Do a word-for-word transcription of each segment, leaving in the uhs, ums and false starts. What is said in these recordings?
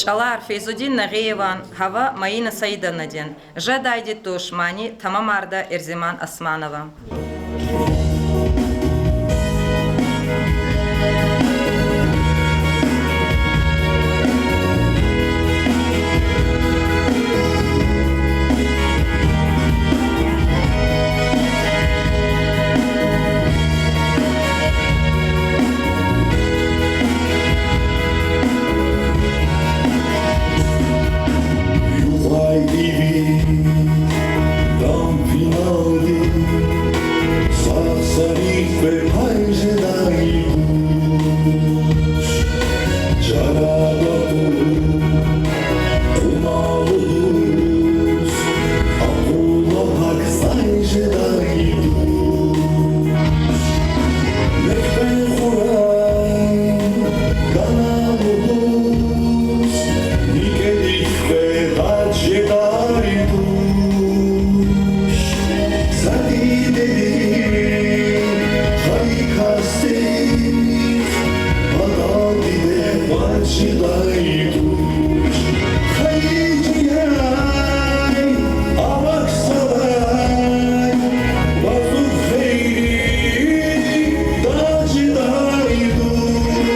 ЧӀалар Фейзудин Нагъиеван, гьава Майина Саидовнадин. Жедайди туш мани тамамарда Эрзиман Османова. Юкьвай иви, дам финалди, сагъ-саламат ве пай жедай туш. Чара бакъу, къуна лугьуз, акъула пак сай жедай туш. Мехъер хурай гана лугьуз, никӀедик къведай жедай туш. За дидеди хайи касдиз, патал диде вад жедай туш. Хайи чилай авахьзавай, вазух хийирдал жедай туш.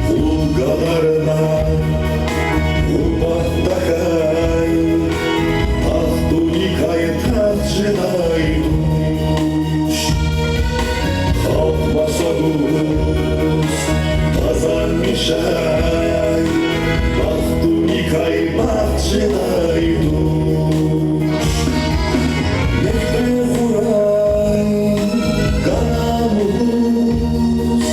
Хъул галарна гъурбат тахьай, тахтуникай тахт жедай туш. Халкь маса гуз къазанмишай, бахтуникай бахт жедай туш. Мехъер хурай гана лугьуз,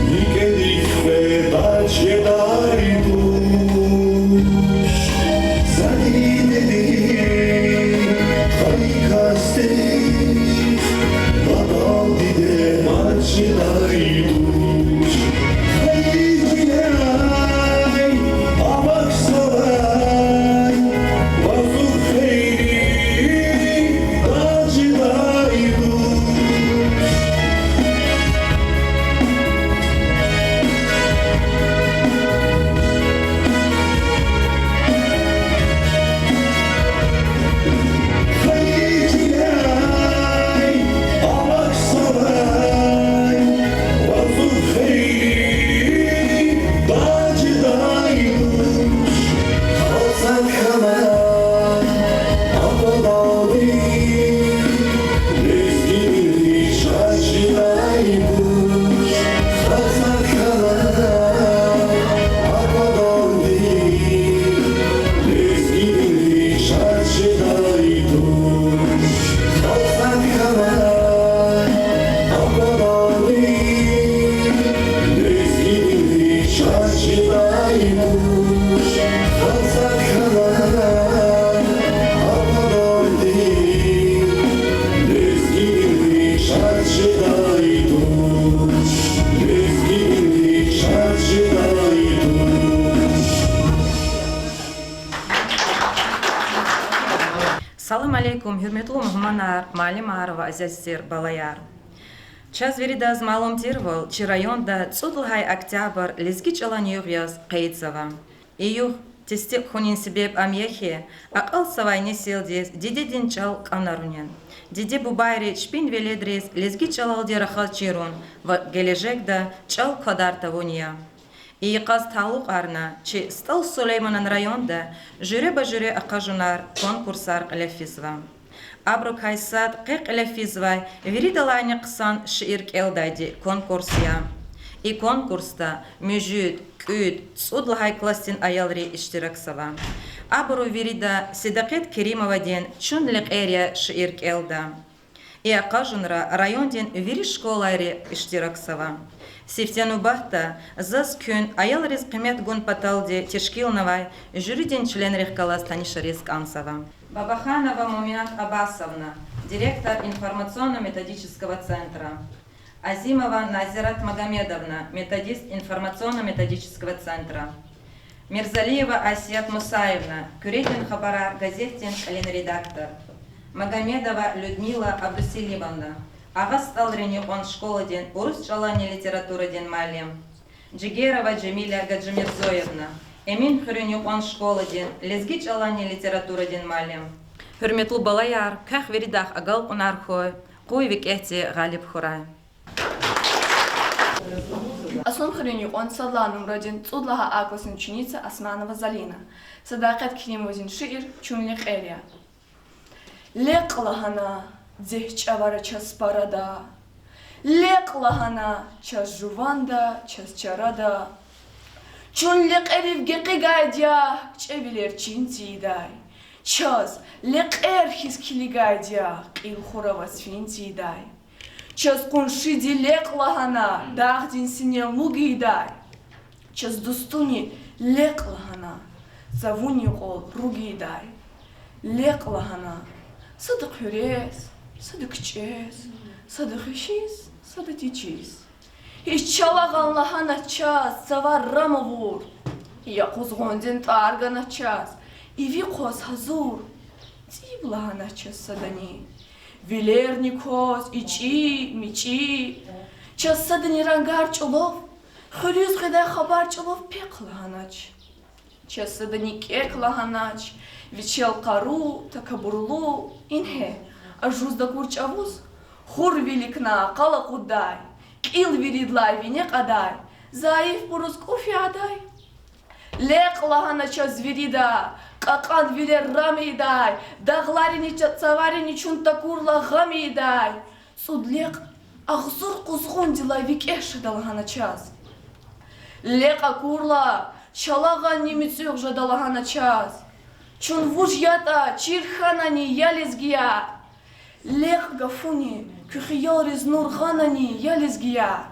никӀедик къведай жедай туш. За дидеди хайи касдиз, патал диде вад жедай туш. Хайи чилай авахьзавай, вазух хийирдал жедай туш. Салам алейкум, гьуьрметлу мугьманар, муаллимар ва азиз тир балаяр! Чаз виридаз малум тирвал, чи районда цӀуд лагьай октябрь лезги чӀалан югъ яз къейдзава. И югъ Тестикь хьунин себеб ам я хьи, акьалтзавай несилдиз дидедин чӀал кӀанарунин, диде-бубайри чпин веледриз лезги чӀалалди рахаз чирун ва гележегда чӀал квадар тавун я. И йикъаз талукьарна чи СтӀал Сулейманан районда жуьреба-жуьре акъажунар, конкурсар кьиле физва. Абурукай сад къе кьиле физвай виридалайни хъсан шиир кӀелдайди конкурс я. И конкурсда муьжуьд, кӀуьд, цӀуд лагьай классдин аялри иштиракзава. Абуру вирида Седакъет Керимовадин Чун лекьер я шиир кӀелда. И акъажунра райондин вири школайри иштиракзава. Сифте нубатда заз куьн аялриз къимет гун паталди тешкилнавай жюридин членрихъ галаз танишариз кӀанзава. Бабаханова Муминат Аббасовна, директор информационно-методического центра. Азимова Назират Магомедовна, методист информационно-методического центра. Мирзалиева Асият Мусаевна, Куьредин хабарар газетдин кьилин редактор. Магомедова Людмила Абдуселимовна, Агъа СтӀалрин юкьван школадин урус чӀаланни литературадин муаллим. Жигерова Жемиля Гаджимирзоевна, Эминхуьруьн юкьван школадин лезги чӀаланни литературадин муаллим. Гьуьрметлу балаяр, квехъ виридахъ агалкьунар хьуй, къуй викӀегьди гъалиб хьурай. Асунхуьруьн юкьван сад лагьай нумрадин цӀуд лагьай А классдин ученица Османова Залина. Седакъет Керимовадин шиир Чун лекьер я. Лекь лагьана дегь чӀавара чаз парада, лекь лагьана чаз жуванда, чаз чарада. Чун лекьерив гекъигайди я, кичӀевилер чин тийидай. Чаз лекьер хьиз килигайди я, кьил хура аваз фин тийидай. Чаз къуншиди лекь лагьана, дагъдин синел муг ийидай. Чаз дустуни лекь лагьана, цавун юкьвал руг ийидай. Лекь лагьана сада хъуьрез, сада кичӀез, сада хвешиз, сада течиз. Гьич чалагъан лагьанач чаз, цавар рам авур, я къузгъундин тӀвар ганач чаз, иви хъваз гьазур. ЦӀиб лагьанач чаз садани, вилерни кваз ичӀи, мичӀи. Чаз садани рангар чӀулав, хуьруьз гъидай хабар чӀулав пехъ лагьанач. Чаз садани кӀек лагьанач, вичел къару, такабурлу, ингье, ажуз такур чӀавуз хур виликна къал акъуддай, кьил виридалай вине кьадай, зайифбуруз кӀуф ядай. Лекь лагьана чаз вирида, кьакьан вилер рам ийидай, дагъларини ча-, цаварини чун такурла гъам ийидай. ЦӀуд лекь агъзур къузгъундилай викӀегь шада лагьана чаз. Лекь акурла, чалагъанни муьтӀуьгъ жеда лагьана чаз. Чун вуж ятӀа чир хьанани, я лезгияр? Лекь гафуни куь хиялриз нур гъанани, я лезгияр?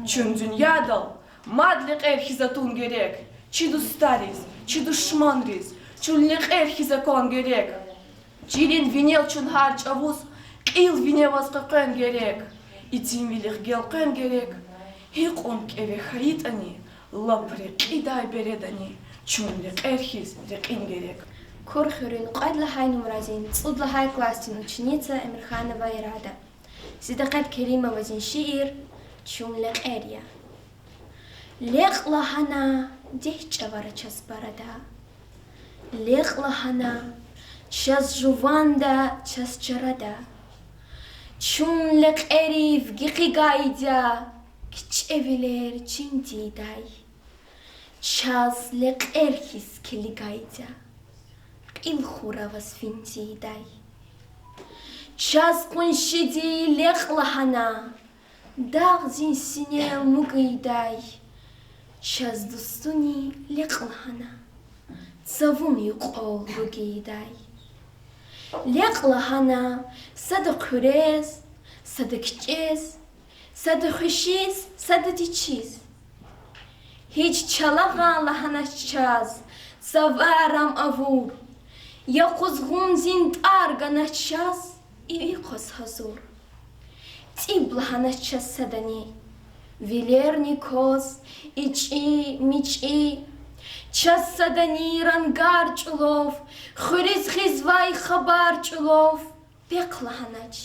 Чун дуьньядал мад лекьер хьиз атун герек, чи дустариз, чи душманриз чун лекьер хьиз акун герек. Чилин винел чун гьар чӀавуз кьил вине аваз къекъвен герек, итимвилихъ гелкъвен герек. Гьикьван кӀеве хьайитӀани, лап рекьидай бередани чун лекьер хьиз рекьин герек. Курхуьруьн кьвед лагьай нумрадин цӀуд лагьай классдин ученица Эмирханова Ирада. Седакъет Керимовадин шиир Чун лекьер я. Лекь лагьана дегь чӀавара чаз парада, лекь лагьана чаз жуванда, чаз чарада. Чун лекьерив гекъигайди я, кичӀевилер чин тийидай. Чаз лекьер хьиз килигайди я, кьил хура аваз фин тийидай. Чаз къуншиди лекь лагьана, дагъдин синел муг ийидай. Чаз дустуни лекь лагьана, цавун юкьвал руг ийидай. Лекь лагьана сада хъуьрез, сада кичӀез, сада хвешиз, сада течиз. Гьич чалагъан лагьанач чаз, цавар рам авур, я къузгъундин тӀвар ганач чаз, иви хъваз гьазур. ЦӀиб лагьанач чаз садани, вилерни кваз ичӀи, мичӀи. Чаз садани рангар чӀулав, хуьруьз гъизвай хабар чӀулав пехъ лагьанач.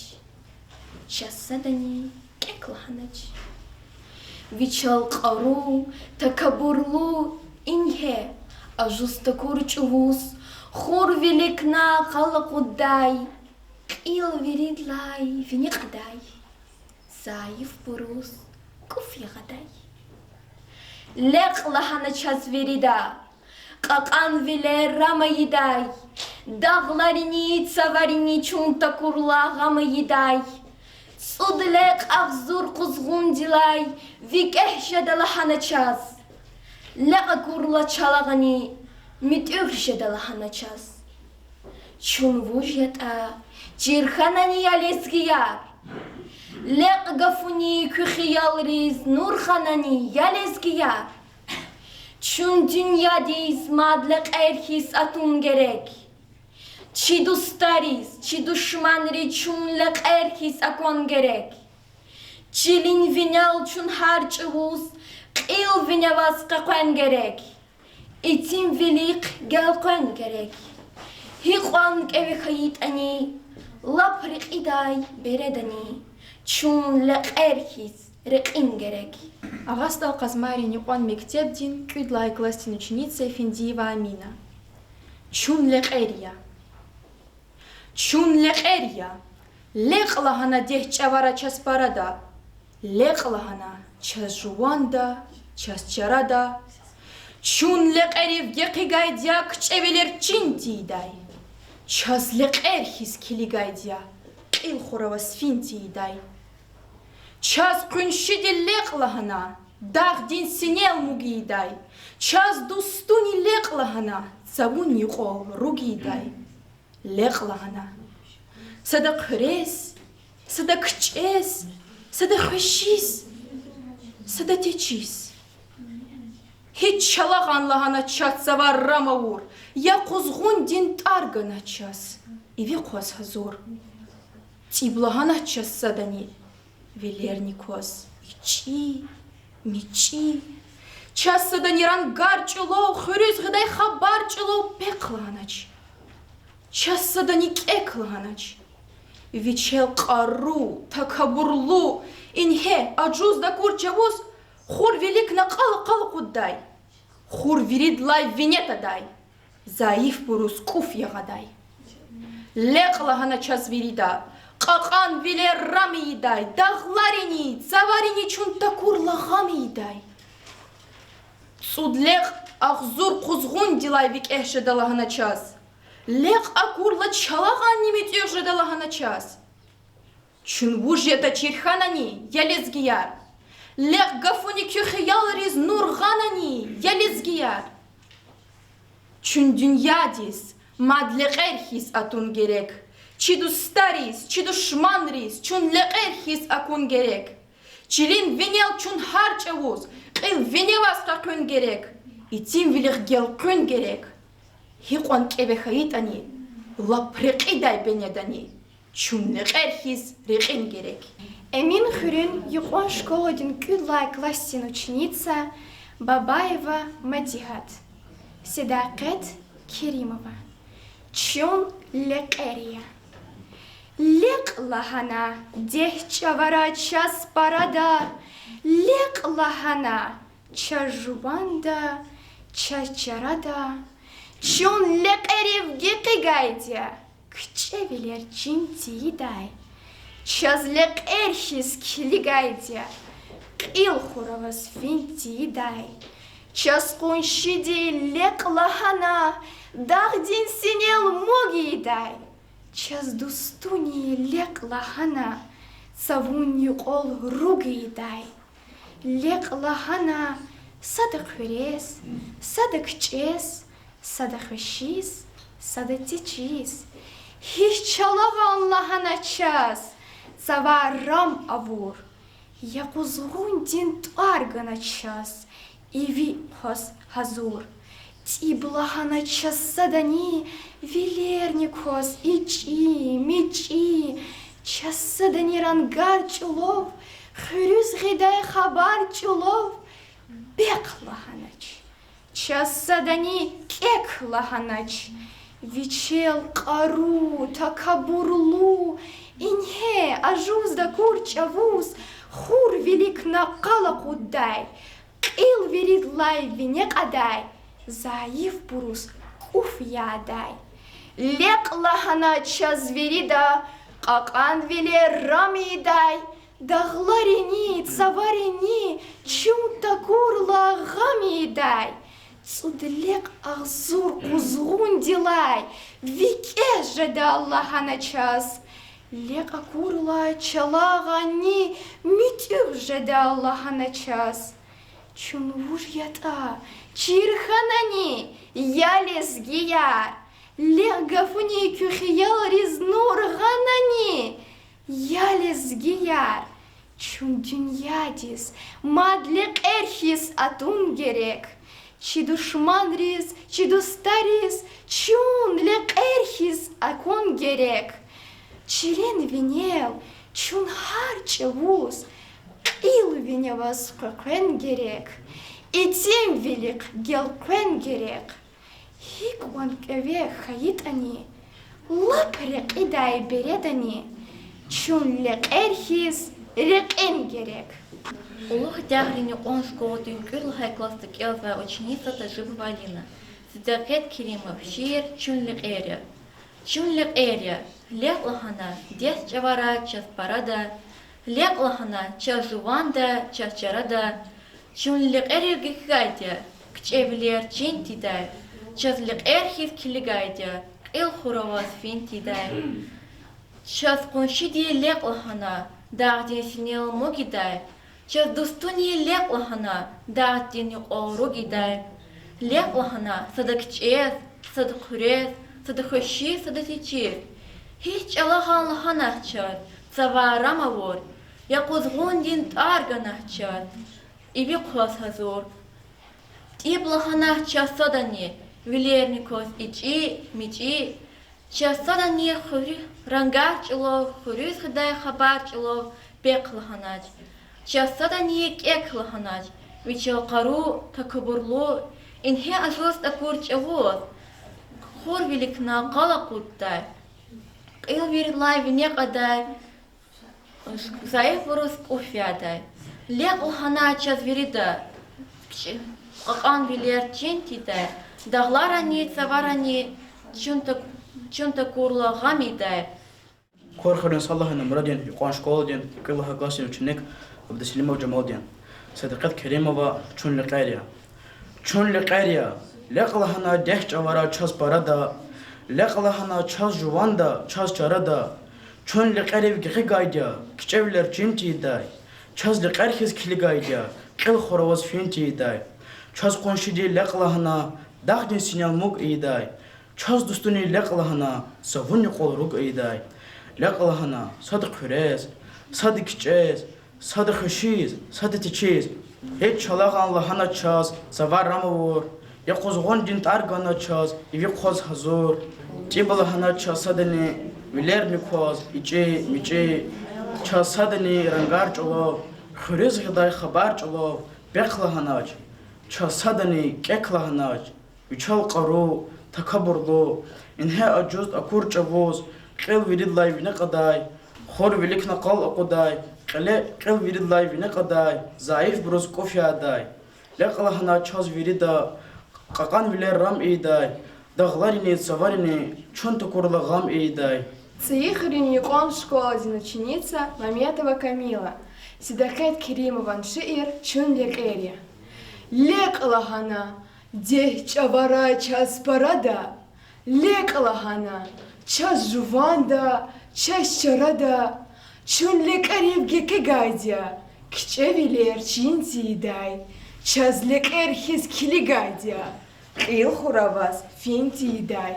Чаз садани кӀек лагьанач. Вичел къару, такабурлу, ингье, Ажуз такур чӀавуз хур виликна къал акъуддай, кьил виридалай вине кьадай, зайифбуруз кӀуф ягъадай. Лекь лагьана чаз вирида, кьакьанвилер рам ийидай, дагъларини цаварини чун такурла гъам ийидай. ЦӀуд лекь агъзур къузгъундилай викӀегь жеда лагьана чаз. Лекь акурла чалагъани, муьтӀуьгъ жеда лагьана чаз. Чун вуж ятӀа чир хьанани, я лезгияр? Лекь гафуни куь хиялриз нур ханани, я лезгияр? Чун дуьньядиз мад лекьер хьиз атун герек. Чи дустариз, чи душманриз чун лекьер хьиз акван герек. Чилин винел чун гьар чӀавуз кьил виневаз къекъвен герек. Итимвилихъ гелкъвен герек. Гьикьван кӀеве хьайитӀани, лап рекьидай бередани, чун лекьер хьиз рекьин герек. Агъа СтӀал Къазмайрин юкьван мектебдин кӀуьд лагьай классдин ученица Эфендиева Амина. Чун лекьер я. Чун лекьер я. Лекь лагьана дегь чӀавара чаз парада. Лекь лагьана чаз жуванда, чаз чарада. Чун лекьерив гекъигайди я кичӀевилер чин тийидай. Чаз лекьер хьиз килигайди я кьил хураваз фин тийидай. Чаз къуншиди лекь лагьана дагъдин синел муг ийидай. Чаз дустуни лекь лагьана цавун юкьвал руг ийидай. Лекь лагьана сада хъуьрез, сада кичӀез, сада хвешиз, сада течиз. Гьич чалагъан лагьана чаз цавар рам авур, я къузгъундин тӀвар гана чаз, иви хъваз гьазур. ЦӀиб лагьанач чаз садани вилерни кваз, ичӀи, мичӀи. Чаз садани рангар чӀулав, хуьруьз гъидай хабар чӀулав пехъ лагьанач. Чаз садани кӀек лагьанач. Вичел кьару, такабурлу, ингье, ажуз такур чӀавуз хур виликна къал-къал акъуддай. Хур виридалай вине тадай, зайифбуруз кӀуф ягъадай. Лекь лагьана чаз вирида, кьакьанвилер рам ийидай, дагъларини, цаварини чун такурла гъам ийидай. ЦӀуд лекь агъзур къузгъундилай викӀегь жеда лагьана чаз. Лекь акурла чалагъанни муьтӀуьгъ жеда лагьана чаз. Чун вуж ятӀа чир хьанани, я лезгияр? Лекь гафуни куь хиялриз нур гъанани, я лезгияр? Чун дуьньядиз мад лекьер хьиз атун герек. Чи дустариз, чи душманриз чун лекьер хьиз акун герек. Чилин винел чун гьар чӀавуз кьил виневаз къекъуьн герек. Итимвилихъ гелкъуьн герек. Гьикьван кӀеве хьайитӀани, лап рекьидай бенедани, чун лекьер хьиз рекьин герек. Эминхуьруьн юкьван школадин кӀуьд лагьай классдин ученица Бабаева Мадигьат. Седакъет Керимова. Чун лекьер я. Лекь лагьана дегь чӀавара чаз парада, лекь лагьана чаз жуванда, чаз чарада. Чун лекьерив гекъигайди я, кичӀевилер чин тийидай. Чаз лекьер хьиз килигайди я, кьил хураваз фин тийидай. Чаз къуншиди лекь лагьана дагъдин синел муг ийидай. Чаз дустуни лекь лагьана цавун юкьвал руг ийидай. Лекь лагьана сада хъуьрез, сада кичӀез, сада хвешиз, сада течиз. Гьич чалагъан лагьана чаз цавар рам авур, я къузгъундин тӀвар гана чаз, иви хъваз гьазур. ЦӀиб лагьана чаз садани вилерни кваз ичӀи, мичӀи. Чаз садани рангар чӀулав, хуьруьз гъидай хабар чӀулав пехъ лагьанач. Чаз садани кӀек лагьанач. Вичел кьару, такабурлу, ингье, ажуз такур чӀавуз хур виликна къал акъуддай, кьил виридалай вине кьадай, зайифбуруз кӀуф ядай. Лекь лагьана чаз вирида, кьакьанвилер рам ийидай, дагъларини, цаварини чун такурла гъам ийидай. ЦӀуд лекь агъзур къузгъундилай викӀегь жеда лагьана чаз. Лекь акурла чалагъанни муьтӀуьгъ жеда лагьана чаз. Чун вуж ятӀа, чир хьанани, я лезгияр? Лекь гафуни куь хиялриз нур гъанани, я лезгияр? Чун дуьньядиз мад лекьер хьиз атун герек. Чи душманриз, чи дустариз чун лекьер хьиз акун герек. Чилин винел чун гьар чӀавуз кьил виневаз къекъвен герек, итимвилихъ гелкъвен герек. ГьикӀ ван кӀеве хьайитӀани, лап рекьидай бередани, чун лекьер хьиз рекьин герек. Улугъ Дягърини кьван школадин кӀуьд лагьай классда кӀелзавай ученица Тажибова Алина. Седакъет Керимов, шиир Чун лекьер я. Чун лекьер я, лекь лагьана дегь чӀавара чаз парада, лекь лагьана чаз жуванда, чаз чарада, чун лекьерив гекигайди я, кичӀевилер чин тийидай, чаз лекьер хьиз килигайди я, кьил хураваз фин тийидай. Чаз къуншиди лекь лагьана, дагъдин синел муг ийидай, чаз дустуни лекь лагьана, дагъдин юкьвал руг ийидай. Лекь лагьана сада кичӀез, сада хъуьрез, сада хвешиз, сада течиз. Гьич чӀалагъан лагьанач чаз, цавар рам авур, я къузгъундин тӀвар ганач чаз, иви хъваз гьазур. ТӀиб лагьанач чаз садани, вилерни кваз ичӀи, мичӀи. Чаз садани хуьруь-, рангар чӀулав, хуьруьз гъидай хабар чӀулав пехъ лагьанач. Чаз садани кӀек лагьанач, вичел къару, такабурлу, ингье ажуз такур чӀавуз хурвиликна къал акъуддай. Кьил виридалай вине кьадай, зайифбуруз кӀуф ядай. Лекь лагьана чаз вирида, кьакьанвилер чин тийидай, дагъларани, цаварани чун так-, чун такурла гъам ийидай. Курхуьруьн Салагьана Мурадин юкьван школадин кӀуьд лагьай классдин ученик Абдуселимов Жамалдин. Седакъет Керимова, Чун лекьер я. Чун лекьер я, лекь лагьана дегь чӀавара чаз парада, лекь лагьана чаз жуванда, чаз чарада. Чун лекьерив гекъигайди я, кичӀевилер чин тийидай, чаз лекьер хьиз килигайди я, кьил хураваз фин тийидай. Чаз къуншиди лекь лагьана, дагъдин синел муг ийидай, чаз дустуни лекь лагьана, цавун юкьвал руг ийидай. Лекь лагьана сада хъуьрез, сада кичӀез, сада хвешиз, сада течиз. Гьич чӀалагъан лагьанач чаз, цавар рам авур, я къузгъундин тӀвар ганач чаз, иви хъваз гьазур. ТӀиб лагьанач чаз садани, вилерни кваз ичӀи, мичӀи. Чаз садани рангар чӀулав, хуьруьз гъидай хабар чӀулав пехъ лагьанач. Чаз садани кӀек лагьанач, вичел къару, такабурлу, ингье ажуз такур чӀавуз кьил виридалай вине кьадай, хурвиликна къал акъудай, кьиле-, кьил виридалай вине кьадай, зайифбуруз кӀуф ядай. Лекь лагьана чаз вирида, кьакьанвилер рам ийидай, дагъларини, цаварини чун такурла гъам ийидай. ЦӀийи хуьруьн юкьван школадин ученица Маметова Камила. Седакъет Керимован шиир Чун лекьер я. Лекь лагьана дегь чӀавара чаз парада, лекь лагьана чаз жуванда, чаз чарада. Чун лекьерив гекъигайди я, кичӀевилер чин тийидай. Чаз лекьер хьиз килигайди я, кьил хураваз фин тийидай.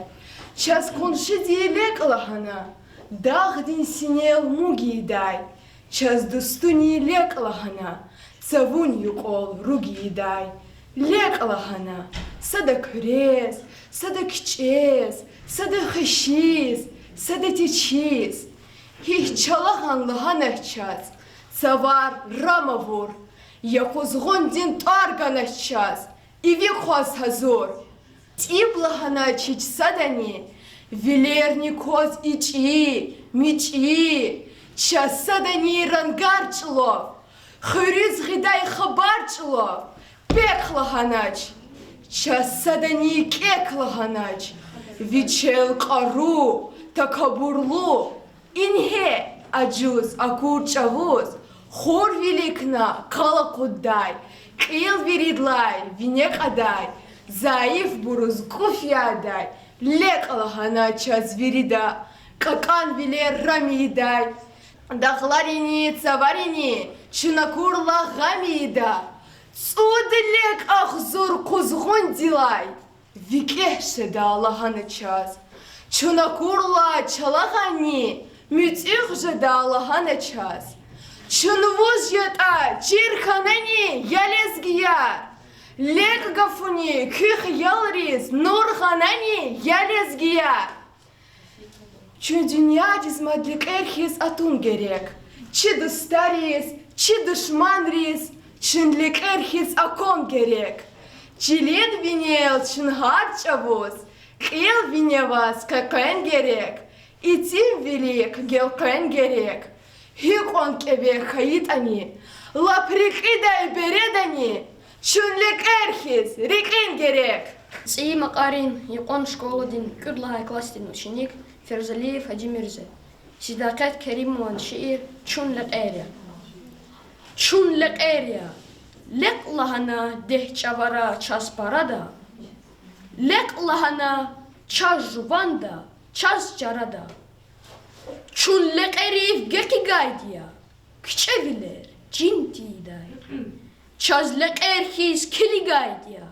Чаз къуншиди лекь лагьана, дагъдин синел муг ийидай. Чаз дустуни лекь лагьана, цавун юкьвал руг ийидай. Лекь лагьана сада хъуьрез, сада кичӀез, сада хвешиз, сада течиз. Гьич чӀалагъан лагьанач чаз, цавар рам авур, я къузгъундин тӀвар ганач чаз, иви хъваз гьазур. ТӀиб лагьанач гьич садани, вилерни кваз ичӀи, мичӀи. Чаз садани рангар чӀулав, хуьруьз гъидай хабар чӀулав пехъ лагьанач. Чаз садани кӀек лагьанач, вичел кьару, такабурлу, ингье ажуз, акур чӀавуз, хурвиликна къал акъуддай, кьил виридлай вине кьадай, зайифбуруз кӀуф ядай, лекь лагьана чаз вирида, кьакьанвилер рам ийидай. Дагъларини цаварини чун акурла гъам ийида. ЦӀуд лекь агъзур къузгъундилай викӀегь жеда лагьана чаз. Чун акурла чалагъанни муьтӀуьгъ жеда лагьана чаз. Чун вуж ятӀа чир хьанани, я лезгияр? Лекь гафуни куь хиялриз нур гъанани, я лезгияр? Чун дуьньядиз мад лекьер хьиз атун герек. Чи дустариз, чи душманриз чун лекьер хьиз акун герек. Чилин винел чун гьар чӀавуз кьил вине аваз къекъвен герек, итимвилихъ гелкъвен герек. Гьикьван кӀеве хьайитӀани, лап рекьидай бередани чун лекьер хьиз рекьин герек. ЦӀийи Макьарин юкьван школадин кӀуьд лагьай классдин ученик Ферзалиев Гьажимирзе. Седакъет Керимован шиир Чун лекьер я. Чун лекьер я. Лекь лагьана дегь чӀавара чаз парада, лекь лагьана чаз жуванда, чаз чарада. Чун лекьерив гекъигайди я кичӀевилер чин тийидай. Чаз лекьер хьиз килигайди я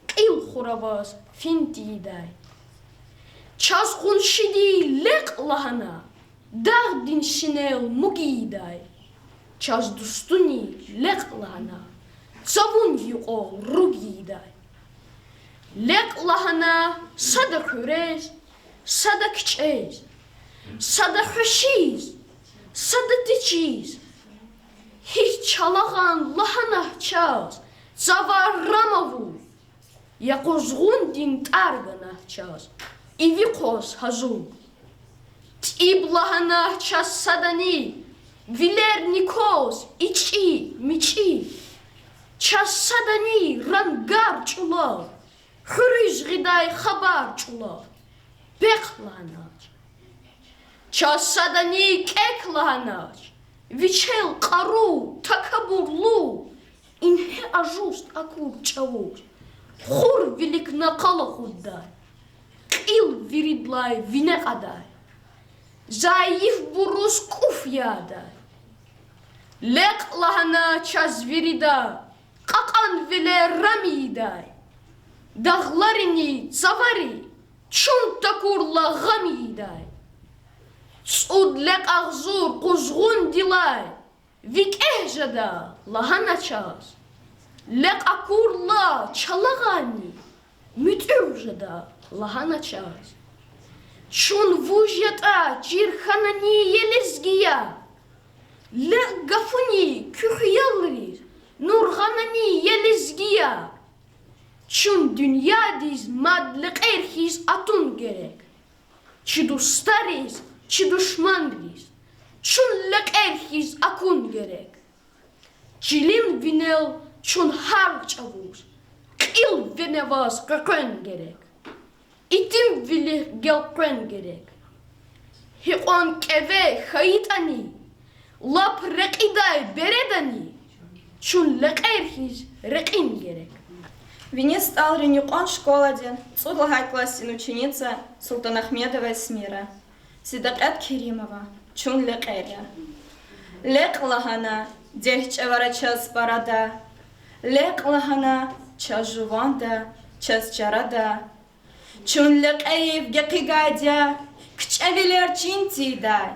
кьил хураваз фин тийидай. Чаз къуншиди лекь лагьана дагъдин синел муг ийидай. Чаз дустуни лекь лагьана цавун юкьвал руг ийидай. Лекь лагьана сада хуьрез, сада кичӀез, сада хвешиз, сада течиз. Гьич чалагъан лагьана чаз, цавар рам авур, я къузгъундин тӀар гана чаз, иви хъваз гьазур. ТӀиб лагьана чаз садани, вилерни кваз ичӀи-мичӀи. Чаз садани рангар чӀулав, хуьруьз гъидай хабар чӀулав, пехъ лагьанач. Чаз садани кӀек лагьанач, вичел кьару, такабурлу, ингье ажуз, акур чӀавуз, хурвиликна къал акъуддай, кьил виридлай вине кьадай, зайифбуруз кӀуф ядай. Лекь лагьана чаз вирида, кьакьанвилер рам ийидай. Дагъларини цавари чун такурла гъам ийидай. ЦӀуд лекь агъзур къузгъундилай викӀегь жеда лагьана чаз. Лекь акурла чалагъанни муьтӀуьгъ жеда лагьана чаз. Чун вуж ятӀа чир хьанани, я лезгияр? Лекь гафуни куь хиялриз нур гъанани, я лезгияр? Чун дуьньядиз мад лекьер хьиз атун герек. Чи дустариз, чи душманриз чун лекьер хьиз акун герек. Чилин винел чун гьар чӀавуз кьил вине аваз къекъвен герек. Итимвилихъ гелкъвен герек. Гьикьван кӀеве хьайитӀани, лап рекьидай бередани чун лекьер хьиз рекьин герек. Вини СтӀалрин юкьван школадин цӀуд лагьай классдин ученица Султанагьмедова Эсмира. Седакъет Керимова. Чун лекьер я. Лекь лагьана дегь чӀавара чаз парада, лекь лагьана чаз жуванда, чаз чарада. Чун лекьерив гекъигайди я кичӀевилер чин тийидай.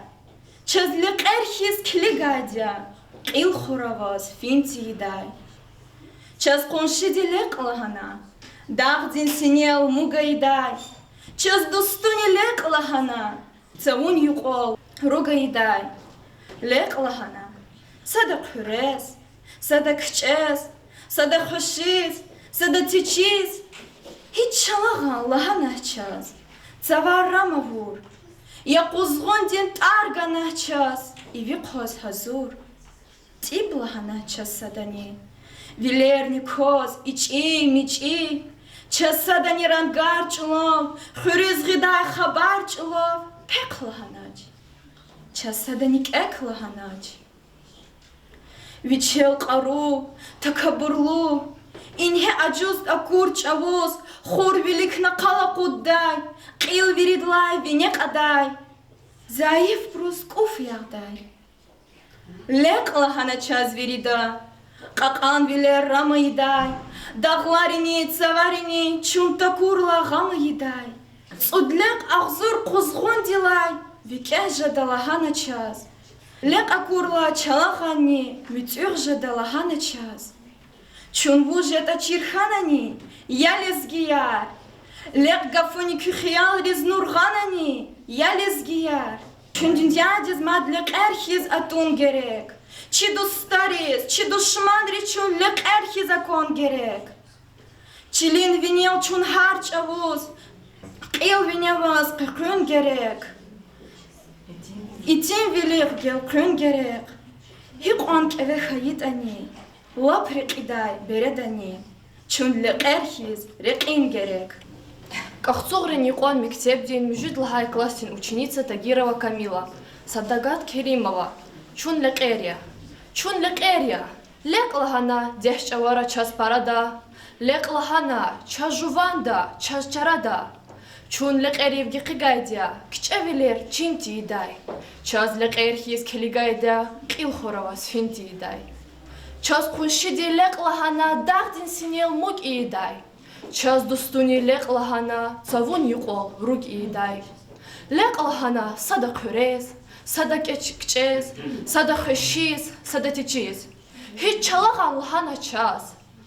Чаз лекьер хьиз килигайди я кьил хураваз фин тийидай. Чаз къуншиди лекь лагьана дагъдин синел муг ийидай. Чаз дустуни лекь лагьана цавун юкьвал руг ийидай. Лекь лагьана сада хъуьрез, сада кичӀез, сада хвешиз, сада течиз. Гьич чалагъан лагьанач чаз, цавар рам авур, я къузгъундин тӀар ганач чаз, иви хъваз гьазур. ТӀиб лагьанач чаз садани, Вилерни кваз ичӀи-мичӀи, чаз садани рангар чӀулав, хуьруьз гъидай хабар чӀулав пехъ лагьанач. Чаз садани кӀек лагьанач. Вичел кьару, такабурлу, ингье ажуз акур чӀавуз хур виликна къал акъуддай, кьил виридалай вине кьадай, зайифбуруз кӀуф ягъдай. Лекь лагьана чаз вирида, кьакьан вилер рам ийидай, дагъларини, цаварини чун такурла гъам ийидай. ЦӀуд лекь агъзур къузгъундилай викӀегь жеда лагьана чаз. Лекь акурла чалагъанни муьтӀуьгъ жеда лагьана чаз. Чун вуж ятӀа чир хьанани, я лезгияр? Лекь гафуни куь хиялриз нур гъанани, я лезгияр? Чун дуьньядиз мад лекьер хьиз атун герек. Чи дустариз, чи душманриз чун лекьер хьиз акван герек. Чилин винел чун гьар чӀавуз кьил вине аваз къекъуьн герек. Итимвилихъ гелкъуьн герек. Гьикьван кӀеве хьайитӀани, лап рекьидай бередани чун лекьер хьиз рекьин герек. КӀахцугърин юкьван мектебдин муьжуьд лагьай классдин ученица Тагирова Камила. Садагат Керимова. Чун лекьер я. Чун лекьер я. Лекь лагьана дегь чӀавара чаз парада, лекь лагьана чаз жуванда, чаз чарада. Чун лекьерив гекъигайди я кичӀевилер чин тийидай. Чаз лекьер хьиз килигайди я кьил хураваз фин тийидай. Чаз къуншиди лекь лагьана дагъдин синел муг ийидай. Чаз дустуни лекь лагьана цавун юкьвал руг ийидай. Лекь лагьана сада хъуьрез, сада кӀеч-, кичӀез, сада хвешиз, сада течиз. Гьич чалагъан лагьана чаз,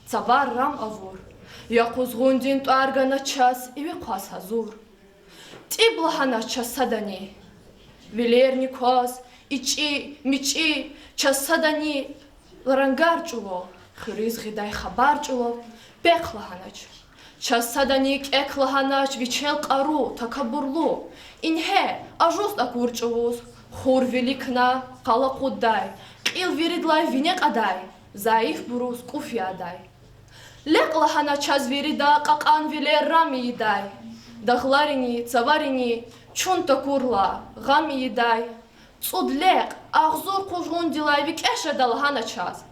цавар рам авур, я къузгъундин тӀвар гана чаз, иви хъваз гьазур. ТӀиб лагьана чаз садани, вилерни кваз, ичӀи, мичӀи, чаз садани рангар чӀулав, хуьруьз гъидай хабар чӀулав пехъ лагьанач. Чаз садани кӀек лагьанач, вичел кьару, такабурлу, ингье, ажуз акур чӀавуз хур виликна къал акъуддай, кьил виридалай вине кьадай, зайифбуруз кӀуф ядай. Лекь лагьана чаз вирида кьакьанвилер рам ийидай, дагъларини, цаварини чун такурла гъам ийидай. ЦӀуд лекь агъзур къузгъундилай викӀегь жеда лагьана чаз.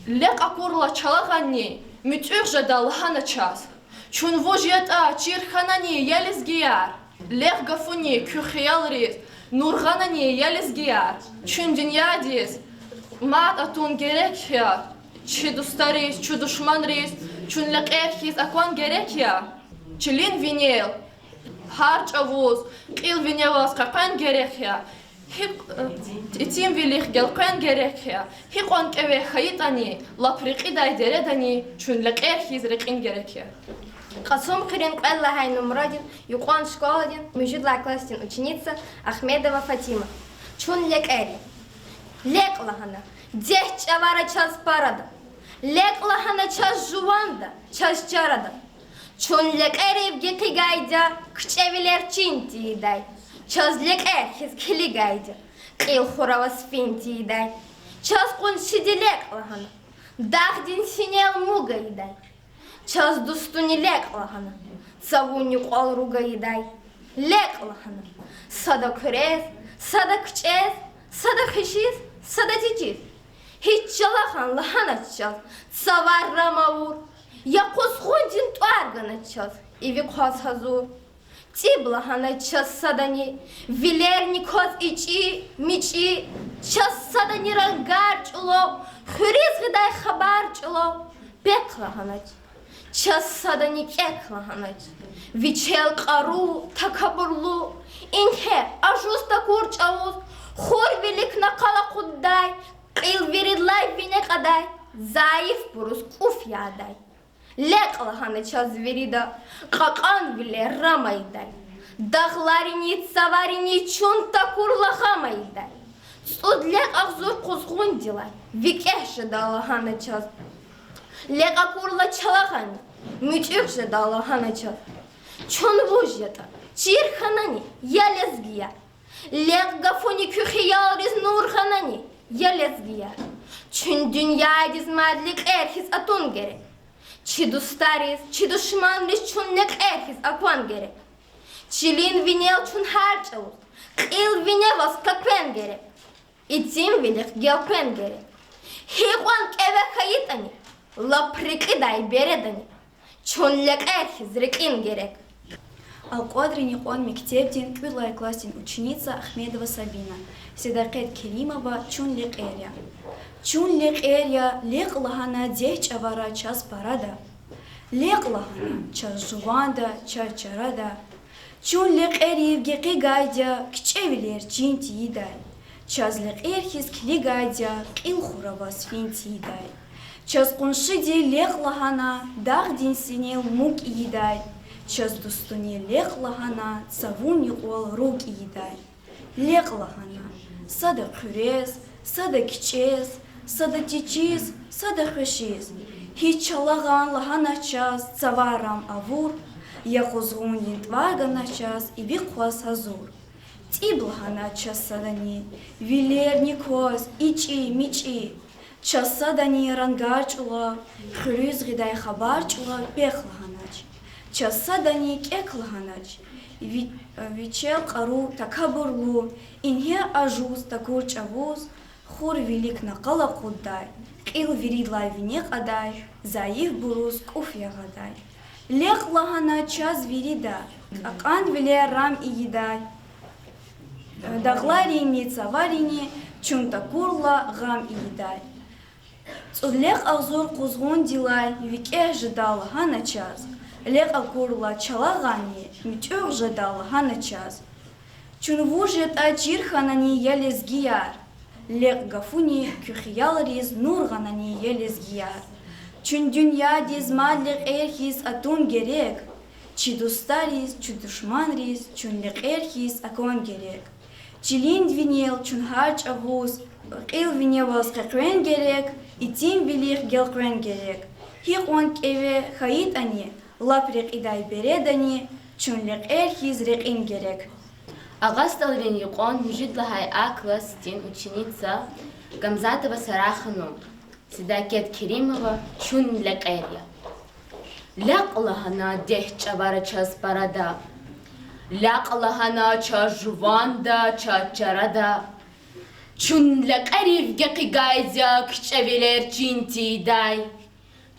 Лекь акурла чалагъанни муьтӀуьгъ жеда лагьана чаз. Чун вуж ятӀа чир хьанани, я лезгияр? Лекь гафуни куь хиялриз нур гъанани, я лезгияр? Чун дуьньядиз мад атун герек я чи дустариз, чи душманриз чун лекьер хьиз акван герек я. Чилин винел гьар чӀавуз кьил вине аваз къекъвен герек я. Гьи-, итимвилихъ гелкъуьн герек я. Гьикьван кӀеве хьайитӀани, лап рекьидай дередани чун лекьер хьиз рекьин герек я. Кьасумхуьруьн кьвед лагьай нумрадин юкьван школадин муьжуьд лагьай классдин ученица Ахмедова Фатима. Чун лекьер я. Лекь лагьана дегь чӀавара чаз парада. Лекь лагьана чаз жуванда, чаз чарада. Чун лекьерив гекъигайди я кичӀевилер чин тийидай. Чаз лекьер хьиз килигайди я кьил хураваз фин тийидай. Чаз къуншиди лекь лагьана дагъдин синел муг ийидай. Чаз дустуни лекь лагьана цавун юкьвал руг ийидай. Лекь лагьана сада хъуьрез, сада кичӀез, сада хвешиз, сада течиз. Гьич чалагъан лагьанач чаз, цавар рам авур, я къузгъундин тӀвар ганач чаз, иви хъваз гьазур. ТӀиб лагьанач чаз садани, вилерни кваз ичӀи, мичӀи, чаз садани рангар чӀулав, хуьруьз гъидай хабар чӀулав пехъ лагьанач. Чаз садани кӀек лагьанач, вичел кьару, такабурлу, ингье, ажуз такур чӀавуз хур виликна къал акъуддай, кьил виридалай вине кьадай, зайифбуруз кӀуф ядай. Лекь лагьана чаз вирида кьакьанвилер рам ийидай. Дагъларини, цаварини чун такурла гъам ийидай. ЦӀуд лекь агъзур къузгъундилай викӀегь жеда лагьана чаз. Лекь акурла чалагъанни муьтӀуьгъ жеда лагьана чаз. Чун вуж ятӀа чир хьанани, я лезгияр? Лекь гафуни куь хиялриз нур гъанани, Я лезгияр, чун дуьньядиз мад лекьер хьиз атун герек. Чи дустариз, чи душманриз чун лекьер хьиз акван герек. Чилин винел чун гьар чӀавуз кьил виневаз къекъвен герек. Итимвилихъ гелкъвен герек. Гьикьван кӀеве хьайитӀани, лап рекьидай бередани чун лекьер хьиз рекьин герек. Алкьвадрин юкьван мектебдин кӀуьд лагьай классдин ученица Ахмедова Сабина. Седакъет Керимова, Чун лекьер я. Чун лекьер я, лекь лагьана дегь чӀавара чаз парада. Лекь лагьана чаз жуванда, чаз чарада. Чун лекьерив гекъигайди я, кичӀевилер чин тийидай. Чаз лекьер хьиз килигайди я, кьил хураваз фин тийидай. Чаз къуншиди лекь лагьана, дагъдин синел муг ийидай. Чаз дустуни лекь лагьана, цавун юкьвал руг ийидай. Лекь лагьана сада хъуьрез, сада кичӀез, сада течиз, сада хвешиз. Гьич чалагъан лагьанач чаз, цавар рам авур, я къузгъундин тӀвар ганач чаз, иви хъваз гьазур. ЦӀиб лагьанач чаз садани, вилерни кваз ичӀи-мичӀи. Чаз садани рангар чӀулав, хуьруьз гъидай хабар чӀулав пехъ лагьанач. Чаз садани кӀек лагьанач, ви-, вичел кьару, такабурлу, ингье ажуз такур чӀавуз, хур вилик накъал акъуддай, кьил виридалай вине кьадай, зайифбуруз кӀуф ягъадай. Лекь лагьана чаз вирида, кьакьанвилер рам ийидай. Дагъларини цаварини чун такурла гъам ийидай. ЦӀуд лекь агъзур къузгъундилай викӀегь жеда лагьана чаз, лекь акурла чалагъанни муьтӀуьгъ жеда лагьана чаз. Чун вуж ятӀа чир хьанани, я лезгияр? Лекь гафуни куь хиялриз нур гъанани, я лезгияр? Чун дуьньядиз мад лекьер хьиз атун герек. Чи дустариз, чи душманриз чун лекьер хьиз акван герек. Чилин винел чун гьар чӀавуз кьил виневаз къекъвен герек, итимвилихъ гелкъвен герек. Гьикьван кӀеве хьайитӀани, лап рекьидай бередани чун лекьер хьиз рекьин герек. Агъа СтӀалрин юкьван муьжуьд лагьай А классдин ученица Гамзатова Сараханум. Седакъет Керимова, Чун лекьер я. Лекь лагьана дегь чӀавара чаз парада. Лекь лагьана чаз жуванда, чаз чарада. Чун лекьерив гекъигайди я, кичӀевилер чин тийидай.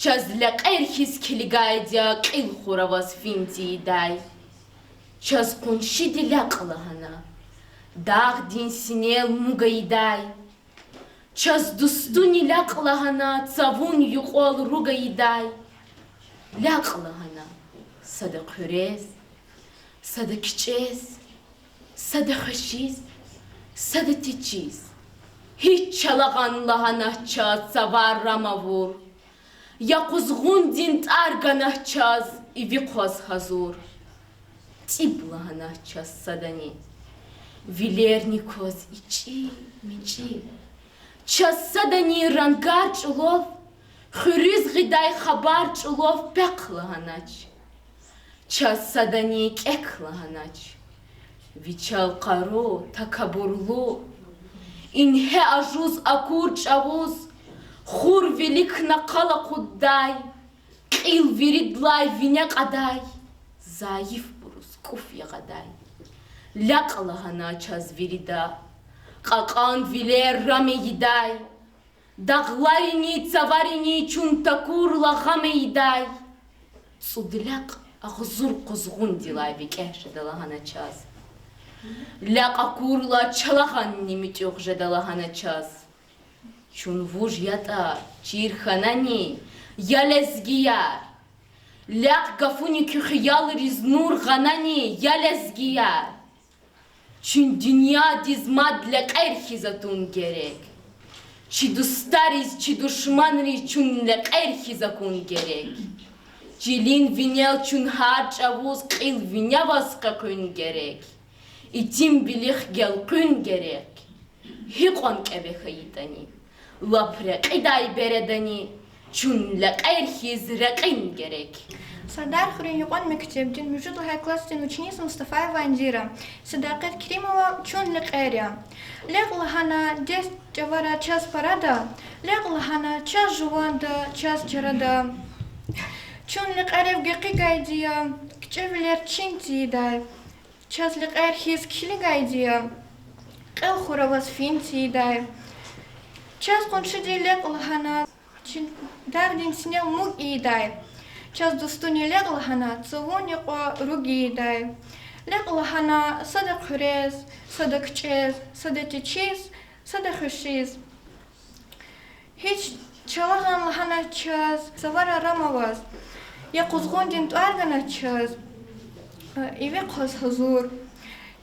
Чаз лекьер хьиз килигайди я, кьил хураваз фин тийидай. Чаз къуншиди лекь лагьана, дагъдин синел муг ийидай. Чаз дустуни лекь лагьана, цавун юкьвал руг ийидай. Лекь лагьана сада хъуьрез, сада кичӀез, сада хвешиз, сада течиз. Гьич чалагъан лагьанач чаз, цавар рам авур, я къузгъундин тӀвар ганач чаз, иви хъваз гьазур. ЦӀиб лагьанач чаз садани, вилерни кваз ичӀи-мичӀи. Чаз садани рангар чӀулав, хуьруьз гъидай хабар чӀулав пехъ лагьанач. Чаз садани кӀек лагьанач, вичел кьару, такабурлу, ингье ажуз акур чӀавуз, хур вилик накъал акъуддай, кьил виридалай вине кьадай, зайифбуруз кӀуф ягъадай. Лекь лагьана чаз вирида, кьакьанвилер рам ийидай. Дагъларини цаварини чун такурла гъам ийидай. ЦӀуд лекь агъзур къузгъундилай викӀегь жеда лагьана чаз. Лекь акурла чалагъанни муьтӀуьгъ жеда лагьана чаз. Чун вуж ятӀа чир хьанани, я лезгияр? Лекь гафуни куь хиялриз нур гъанани, я лезгияр? Чун дуьньядиз мад лекьер хьиз атун герек. Чи дустариз, чи душманриз чун лекьер хьиз акун герек. Чилин винел чун гьар чӀавуз кьил виневаз къекъуьн герек. Итимвилихъ гелкъуьн герек. Гьикьван кӀеве хьайитӀани, лап рекьидай бередани чун лекьер хьиз рекьин герек. Сардархуьруьн юкьван мектебдин муьжуьд лагьай классдин ученица Мустафаева Индира. Седакъет Керимова, Чун лекьер я. Лекь лагьана дегь чӀавара чаз парада, лекь лагьана чаз жуванда, чаз чарада. Чун лекьерив гекъигайди я, кичӀевилер чин тийидай. Чаз лекьер хьиз килигайди я, кьил хураваз фин тийидай. Чаз къуншиди лекь лагьана, чи дагъдин синел муг ийидай. Чаз дустуни лекь лагьана, цавун юкьва руг ийидай. Лекь лагьана сада хъуьрез, сада кичӀез, сада течиз, сада хвешиз. Гьич чалагъан лагьана чаз, цавара рам аваз, я къузгъундин тӀвар гана чаз, иви хъваз гьазур.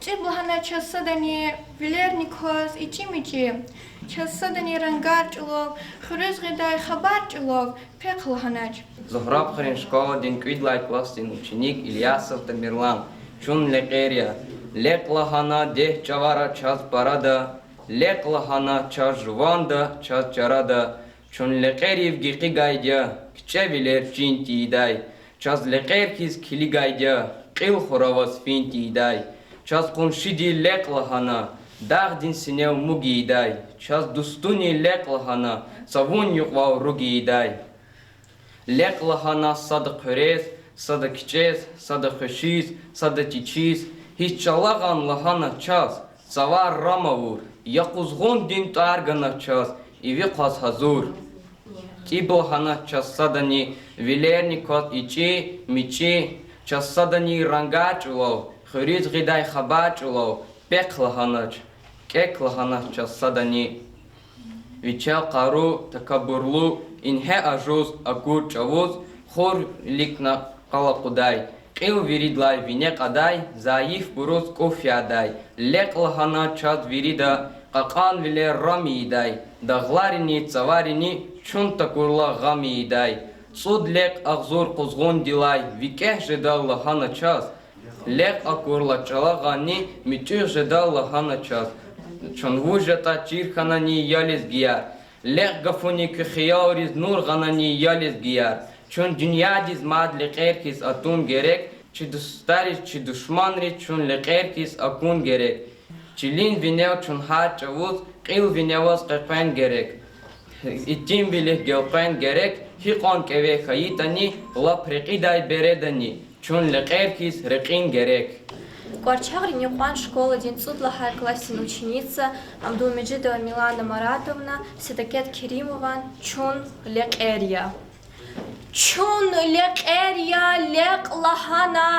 ЦӀиб лагьана чаз садани вилерни кваз ичӀи-мичӀи, чаз садани рангар чӀулав, хуьруьз гъидай хабар чӀулав пехъ лагьанач. Зугьрабхуьруьн школадин кӀуьд лагьай классдин ученик Ильясов Тамерлан. Чун лекьер я. Лекь лагьана дегь чӀавара чаз парада, лекь лагьана чаз жуванда, чаз чарада. Чун лекьерив гекъигайди я, кичӀевилер чин тийидай. Чаз лекьер хьиз килигайди я, кьил хураваз фин тийидай. Чаз къуншиди лекь лагьана, дагъдин синел муг ийидай. Чаз дустуни лекь лагьана, цавун юкьвал руг ийидай. Лекь лагьана сада хъуьрез, сада кичӀез, сада хвешиз, сада течиз. Гьич чалагъан лагьана чаз, цавар рам авур, я къузгъундин тӀвар гана чаз, иви хъваз гьазур. ЦӀиб лагьана чаз садани вилерни кваз ичӀи-мичӀи, чаз садани рангар чӀулав, хуьруьз гъидай хабар чӀулав пехъ лагьанач, кӀек лагьанач чаз садани. Вичел къару, такабурлу, ингье ажуз, акур чӀавуз, хур виликна къал акъудай, кьил виридалай вине кьадай, зайифбуруз кӀуф ядай. Лекь лагьана чаз вирида, кьакьанвилер рам ийидай, дагъларини, цаварини чун такурла гъам ийидай. ЦӀуд лекь агъзур къузгъундилай викӀегь жеда лагьана чаз, лекь акурла чалагъанни муьтӀуьгъ жеда лагьана чаз. Чун вуж ятӀа чир хьанани, я лезгияр, лекь гафуни куь хиялриз нур гъанани, я лезгияр. Чун дуьньядиз мад лекьер хьиз атун герек, чи дустариз, чи душманриз чун лекьер хьиз акун герек. Чилин винел чун гьар чӀавуз кьил вине аваз къекъвен герек. Итимвилихъ гелкъвен герек, гьикьван кӀеве хьайитӀани, лап рекьидай бередани, чун лекьер хьиз рекьин герек. Кӏварчагърин юкьван школадин цӏуд лагьай классдин ученица Абдулмежидова Милана Маратовна Седакет Керимован Чун лекьер я. Чун лекьер я, лекь лагьана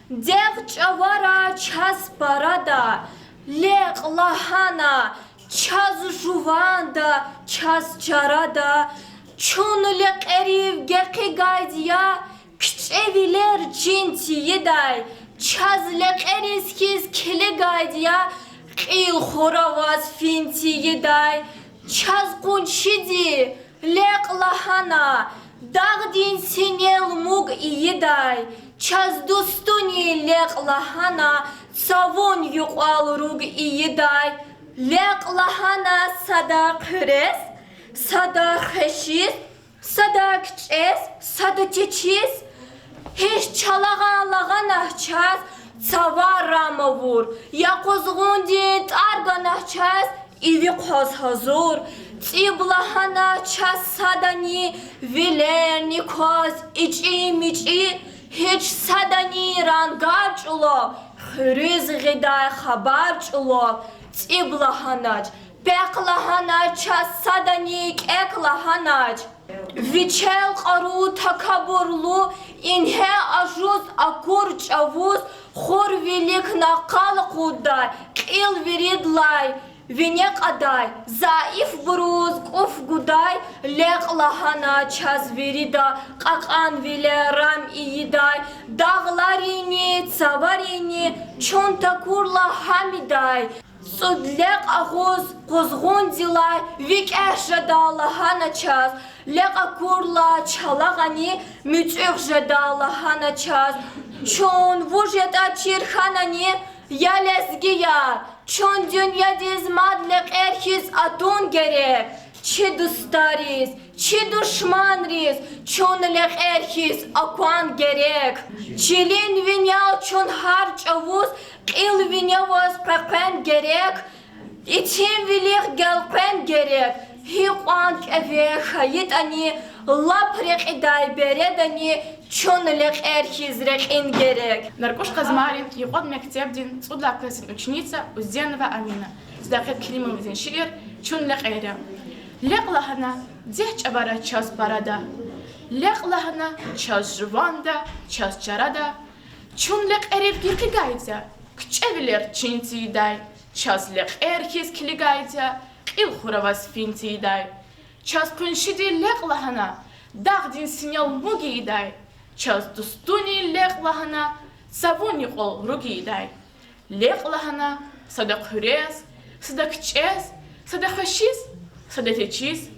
дегъ чӏавара чаз парада, лекь лагьана чаз жуванда, чаз чарада. Чун лекьерив гекъигайди я, кичӏевилер чин тийидай, чаз лекьериз хьиз килигайди я, кьил хураваз фин тийидай. Чаз къуншиди лекь лагьана дагъдин синел муг ийидай, чаз дустуни лекь лагьана цавун юкьвал руг ийидай. Лекь лагьана сада хъуьрез, сада хвешиз, сада кичӏез, сада течиз, гьич чалагъан лагьанач чаз, цава рам авур, я къузгъундин тӏвар ганач чаз, иви хъваз гьазур. Цӏиб лагьанач чаз садани, вилерни кваз ичӏи-мичӏи, гьич садани рангар чӏулав, хуьруьз гъидай хабар чӏулав. Цӏиб лагьанач, пехъ лагьанач чаз садани, кӏек лагьанач. Вичел кьару, такабурлу, ингье ажуз, акур чӏавуз, хур виликна къал акъуддай, кьил виридалай вине кьадай, зайифбуруз кӏуф гудай. Лекь лагьана чаз вирида, кьакьанвилер рам ийидай, дагъларини, цаварини чун такурла гъам ийидай. Цӏуд лекь агъуз къузгъундилай викӏегь жеда лагьана чаз, лекь акурла чалагъани муьтӏуьгъ жеда лагьана чаз. Чун вуж ятӏа чир хьанани, я лезгияр, чун дуьньядиз мад лекьер хьиз атун герек. Чи дустариз, чи душманриз чун лекьер хьиз акван герек. Чилин винел чун гьар чӀавуз кьил вине аваз къекъвен герек. Итимвилихъ гелкъвен герек. Гьикьван кӀеве хьайитӀани, лап рекьидай бередани чун лекьер хьиз рекьин герек. НаркӀуш Къазмайрин юкьван мектебдин цӀуд лагьай классдин ученица Узденова Амина. Седакъет Керимовадин шиир Чун лекьер я. Лекь лагьана дегь чӀавара чаз парада. Лекь лагьана чаз жуванда, чаз чарада. Чун лекьерив гекъигайди я, кичӀевилер чин тийидай. Чаз лекьер хьиз килигайди я, кьил хураваз фин тийидай. Чаз къуншиди лекь лагьана, дагъдин синел муг ийидай. Чаз дустуни лекь лагьана, цавун юкьвал руг ийидай. Лекь лагьана сада хъуьрез, сада кичӀез, сада хвешиз, сада течиз.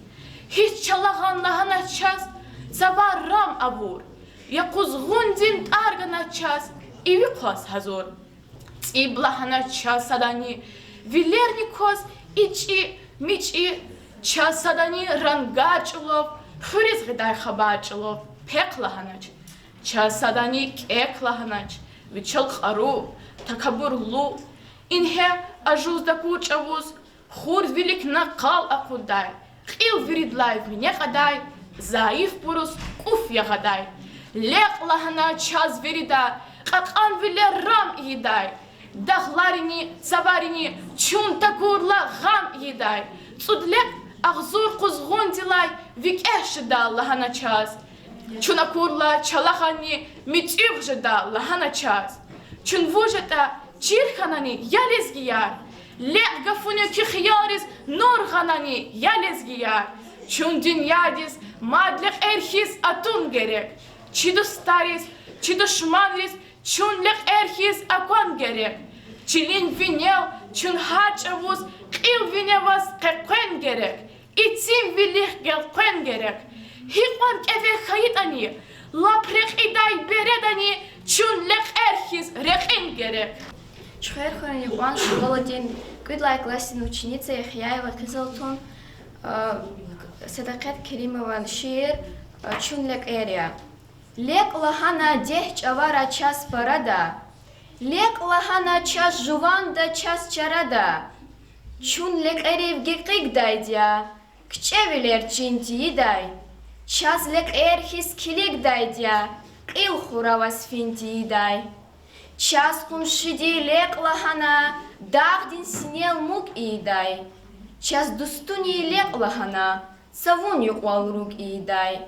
Гьич чалагъан лагьанач чаз, цавар рам авур, я къузгъундин тӀвар ганач чаз, иви хъваз гьазур. ЦӀиб лагьанач чаз садани, вилерни кваз ичӀи-мичӀи. Чаз садани рангар чӀулав, хуьруьз гъидай хабар чӀулав, пехъ лагьанач. Чаз садани кӀек лагьанач, вичел кьару, такабурлу. Ингье ажуз такур чӀавуз хур вилик накъал акъуддай, кьил виридалай вине кьадай, зайифбуруз кӀуф ягъадай. Лекь лагьана чаз вирида, кьакьанвилер рам ийидай. Дагъларини, цаварини чун такурла гъам ийидай. ЦӀуд лекь агъзур къузгъундилай викӀегь жеда лагьана чаз. Чун акурла чалагъанни муьтӀуьгъ жеда лагьана чаз. Чун вуж ятӀа чир хьанани, я лезгияр? Лекь гафуни куь хиялриз нур гъанани, я лезгияр? Чун дуьньядиз мад лекьер хьиз атун герек. Чи дустариз, чи душманриз чун лекьер хьиз акван герек. Чилин винел чун гьар чӀавуз кьил вине аваз къекъвен герек. Итимвилихъ гелкъвен герек. Гьикьван кӀеве хьайитӀани, лап рекьидай бередани чун лекьер хьиз рекьин герек. Чуьхверхуьруьн юкьван школадин кӀуьд лагьай классдин ученица Яхъяева Къизалтун, а, Седакъет Керимован шиир, а, Чун лекьер я. Лекь лагьана дегь чӀавара чаз парада, лекь лагьана чаз жуванда, чаз чарада. Чун лекьерив гекъигдайди я, кичӀевилер чин тийидай. Чаз лекьер хьиз килигдайди я, кьил хураваз фин тийидай. Чаз къуншиди лекь лагьана, дагъдин синел муг ийидай. Чаз дустуни лекь лагьана, цавун юкьвал руг ийидай.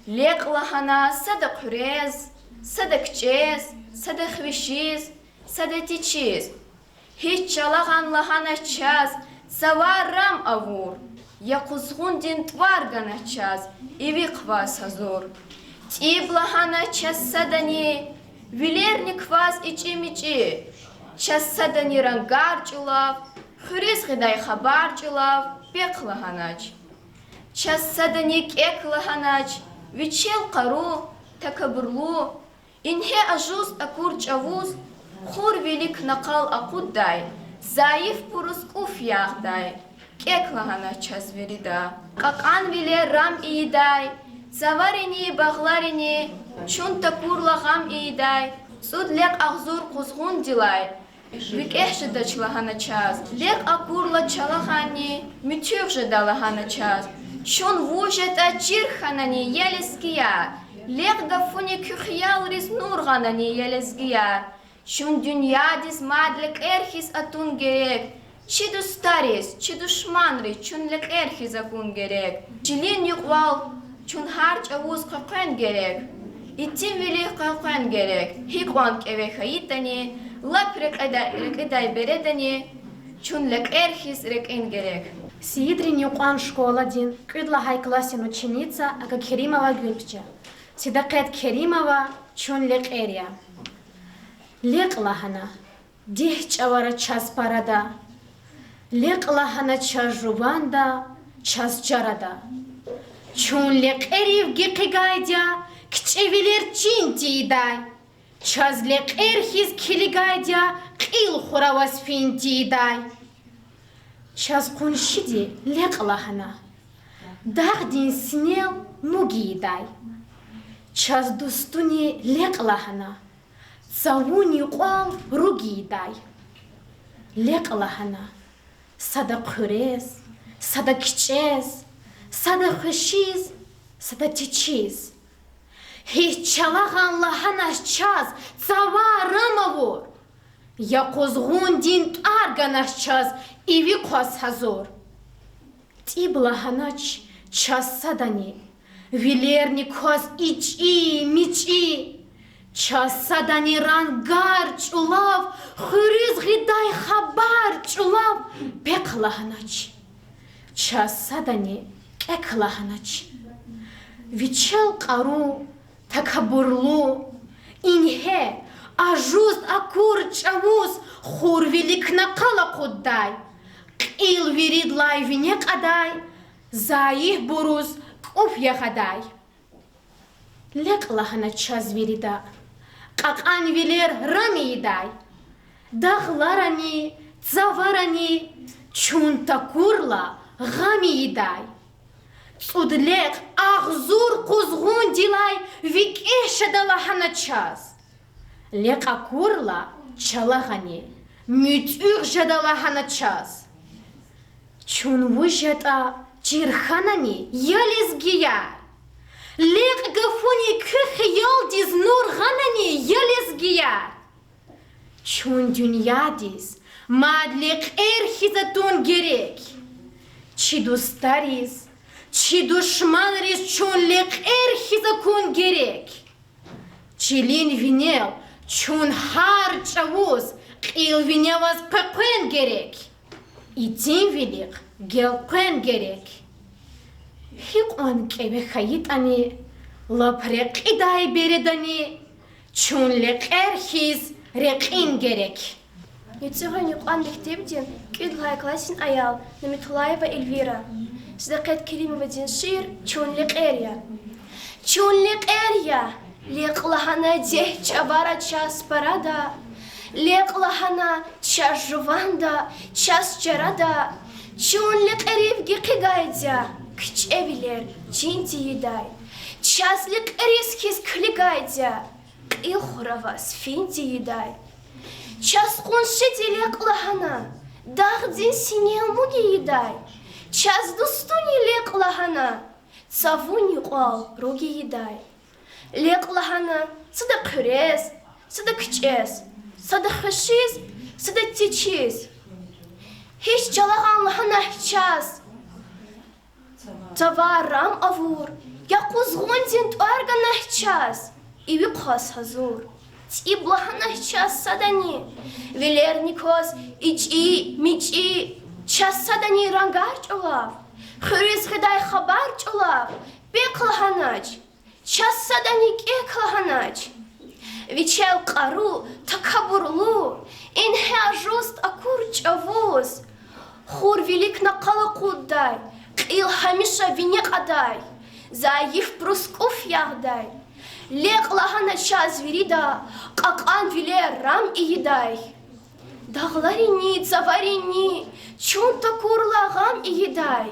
Лекь лагьана сада хъуьрез, сада кичӀез, сада хвешиз, сада течиз. Гьич чалагъан лагьанач чаз, цавар рам авур, я къузгъундин тӀвар ганач чаз, иви хъваз гьазур. ЦӀиб лагьанач чаз садани, вилерни кваз ичӀи-мичӀи. Чаз садани рангар чӀулав, хуьруьз гъидай хабар чӀулав, пехъ лагьанач. Чаз садани кӀек лагьанач, вичел къару, такабурлу. Ингье ажуз акур чӀавуз хур вилик накъал акъуддай, зайифбуруз кӀуф ягъдай. КӀек лагьанач чаз вирида, кьакьанвилер рам ийидай. Цаварини багъларини чун такурла гъам ийидай. ЦӀуд лекь агъзур къузгъундилай викӀегь жедач лагьана чаз. Лекь акурла чалагъанни муьтӀуьгъ жеда лагьана чаз. Чун вуж ятӀа чир хьанани, я лезгияр? Лекь гафуни куь хиялриз нур гъанани, я лезгияр? Чун дуьньядиз мад лекьер хьиз атун герек. Чи дустариз, чи душманриз чун лекьер хьиз акун герек. Чилин юкьвал чун гьар чӀавуз къекъвен герек. Итимвилихъ къекъвен герек. Гьикьван кӀеве хьайитӀани, лап рекьида-, рекьидай бередани чун лекьер хьиз рекьин герек. Сиидрин юкьван школадин кӀуьд лагьай классдин ученица Агакеримова Гуьлпиче. Седакъет Керимова, Чун лекьер я. Лекь лагьана дегь чӀавара чаз парада, лекь лагьана чаз жуванда, чаз чарада. Чун лекьерив гекъигайди я, кичӀевилер чин тийидай. Чаз лекьер хьиз килигайди я, кьил хураваз фин тийидай. Чаз къуншиди лекь лагьана, Дагъдин синел муг ийидай. Чаз дустуни лекь лагьана, цавун юкьвал руг ийидай. Лекь лагьана, сада хъуьрез, сада кичӀез, сада хвешиз, сада течиз. Гьич чалагъан лагьанач чаз, цава рам авур. Я къузгъундин тӀвар ганач чаз, иви хъваз гьазур. ТӀиб лагьанач чаз садани, вилерни кваз ичӀи, мичӀи. Чаз садани рангар чӀулав, хуьруьз гъидай хабар чӀулав, пехъ лагьанач. Чаз садани кӀек лагьанач. Вичел кьару, такабурлу, ингье, ажуз акур чӀавуз хур вилик накъал акъуддай, кьил виридлай вине кьадай, зайифбуруз кӀуф ягъадай. Лекь лагьана чаз вирида, кьакьан вилер рам ийидай. Дагъларани, цаварани чун такурла гъам ийидай. ЦӀуд лекь агъзур къузгъундилай викӀегь жеда лагьана чаз. Лекь акурла чалагъани, муьтӀуьгъ жеда лагьана чаз. Чун вуж ятӀа чир хьанани, я лезгияр? Лекь гафуни куь хиялдиз нур гъанани, я лезгияр? Чун дуьньядиз мад лекьер хьиз атун герек. Чи дустариз, чи душманриз чун лекьер хьиз акун герек. Чилин винел чун гьар чӀавуз кьил вине аваз къекъвен герек. Итимвилихъ гелкъвен герек. Гьикьван кӀеве хьайитӀани, лап рекьидай бередани, чун лекьер хьиз рекьин герек. ЯцӀугъин юкьван мектебдин кӀуьд лагьай классдин аял Намитуллаева Эльвира. Седакъет Керимовадин шиир Чун лекьер я. Чун лекьер я, лекь лагьана дегь чӀавара чаз парада, лекь лагьана чаз жуванда, чаз чарада. Чун лекьерив гекъигайди я, кичӀевилер чин тийидай. Чаз лекьериз хьиз килигайди я, кьил хураваз фин тийидай. Чаз къуншиди лекь лагьана, дагъдин синел муг ийидай. Чаз дустуни лекь лагьана, цавун юкьвал руг ийидай. Лекь лагьана, сада хъуьрез, сада кичӀез, сада хвешиз, сада течиз. Гьич чалагъан лагьанач чаз, цава рам авур, я къузгъундин тӀвар ганач чаз, иви хъваз гьазур. ТӀиб лагьанач чаз садани, вилерни кваз ичӀи, мичӀи. Чаз садани рангар чӀулав, хуьруьз гъидай хабар чӀулав, пехъ лагьанач. Чаз садани кӀек лагьанач. Вичел кьару, такабурлу, ингье ажуз акур чӀавуз хур вилик накъал акъуддай, кьил гьамиша вине кьадай, зайифбуруз кӀуф ягъдай. Лекь лагьана чаз вирида, кьакьанвилер рам ийидай. Дагъларини, цаварини чун такурла гъам ийидай.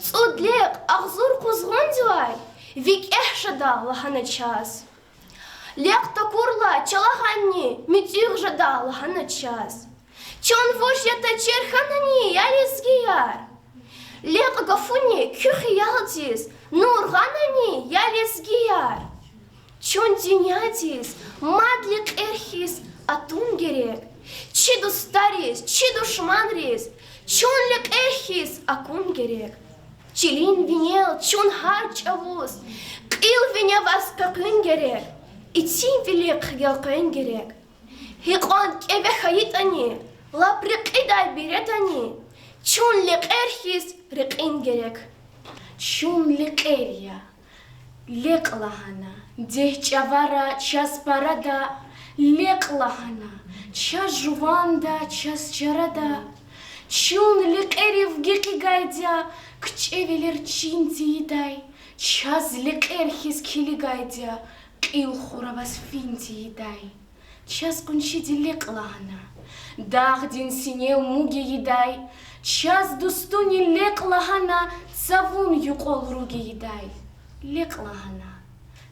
ЦӀуд лекь агъзур къузгъундилай викӀегь жеда лагьана чаз. Лекь такурла чалагъанни муьтӀуьгъ жеда лагьана чаз. Чун вуж ятӀа чир хьанани, я лезгияр? Лекь гафуни куь хиялдиз нур гъанани, я лезгияр? Чун дуьньядиз мад лекьер хьиз атун герек. Чи дустариз, чи душманриз чун лекьер хьиз акун герек. Чилин винел чун гьар чӀавуз кьил вине аваз къекъуьн герек. Итимвилихъ гелкъвен герек. Гьикьван кӀеве хьайитӀани, лап рекьидай бередани, чун лекьер хьиз рекьин герек. Чун лекьер я, лекь лагьана дегь чӀавара чаз парада, лекь лагьана чаз жуванда, чаз чарада. Чун лекьерив гекъигайди я, кичӀевилер чин тийидай. Чаз лекьер хьиз килигайди я, кьил хураваз фин тийидай. Чаз къуншиди лекь лагьана, Дагъдин синел муг ийидай, чаз дустуни лекь лагьана, цавун юкьвал руг ийидай. Лекь лагьана.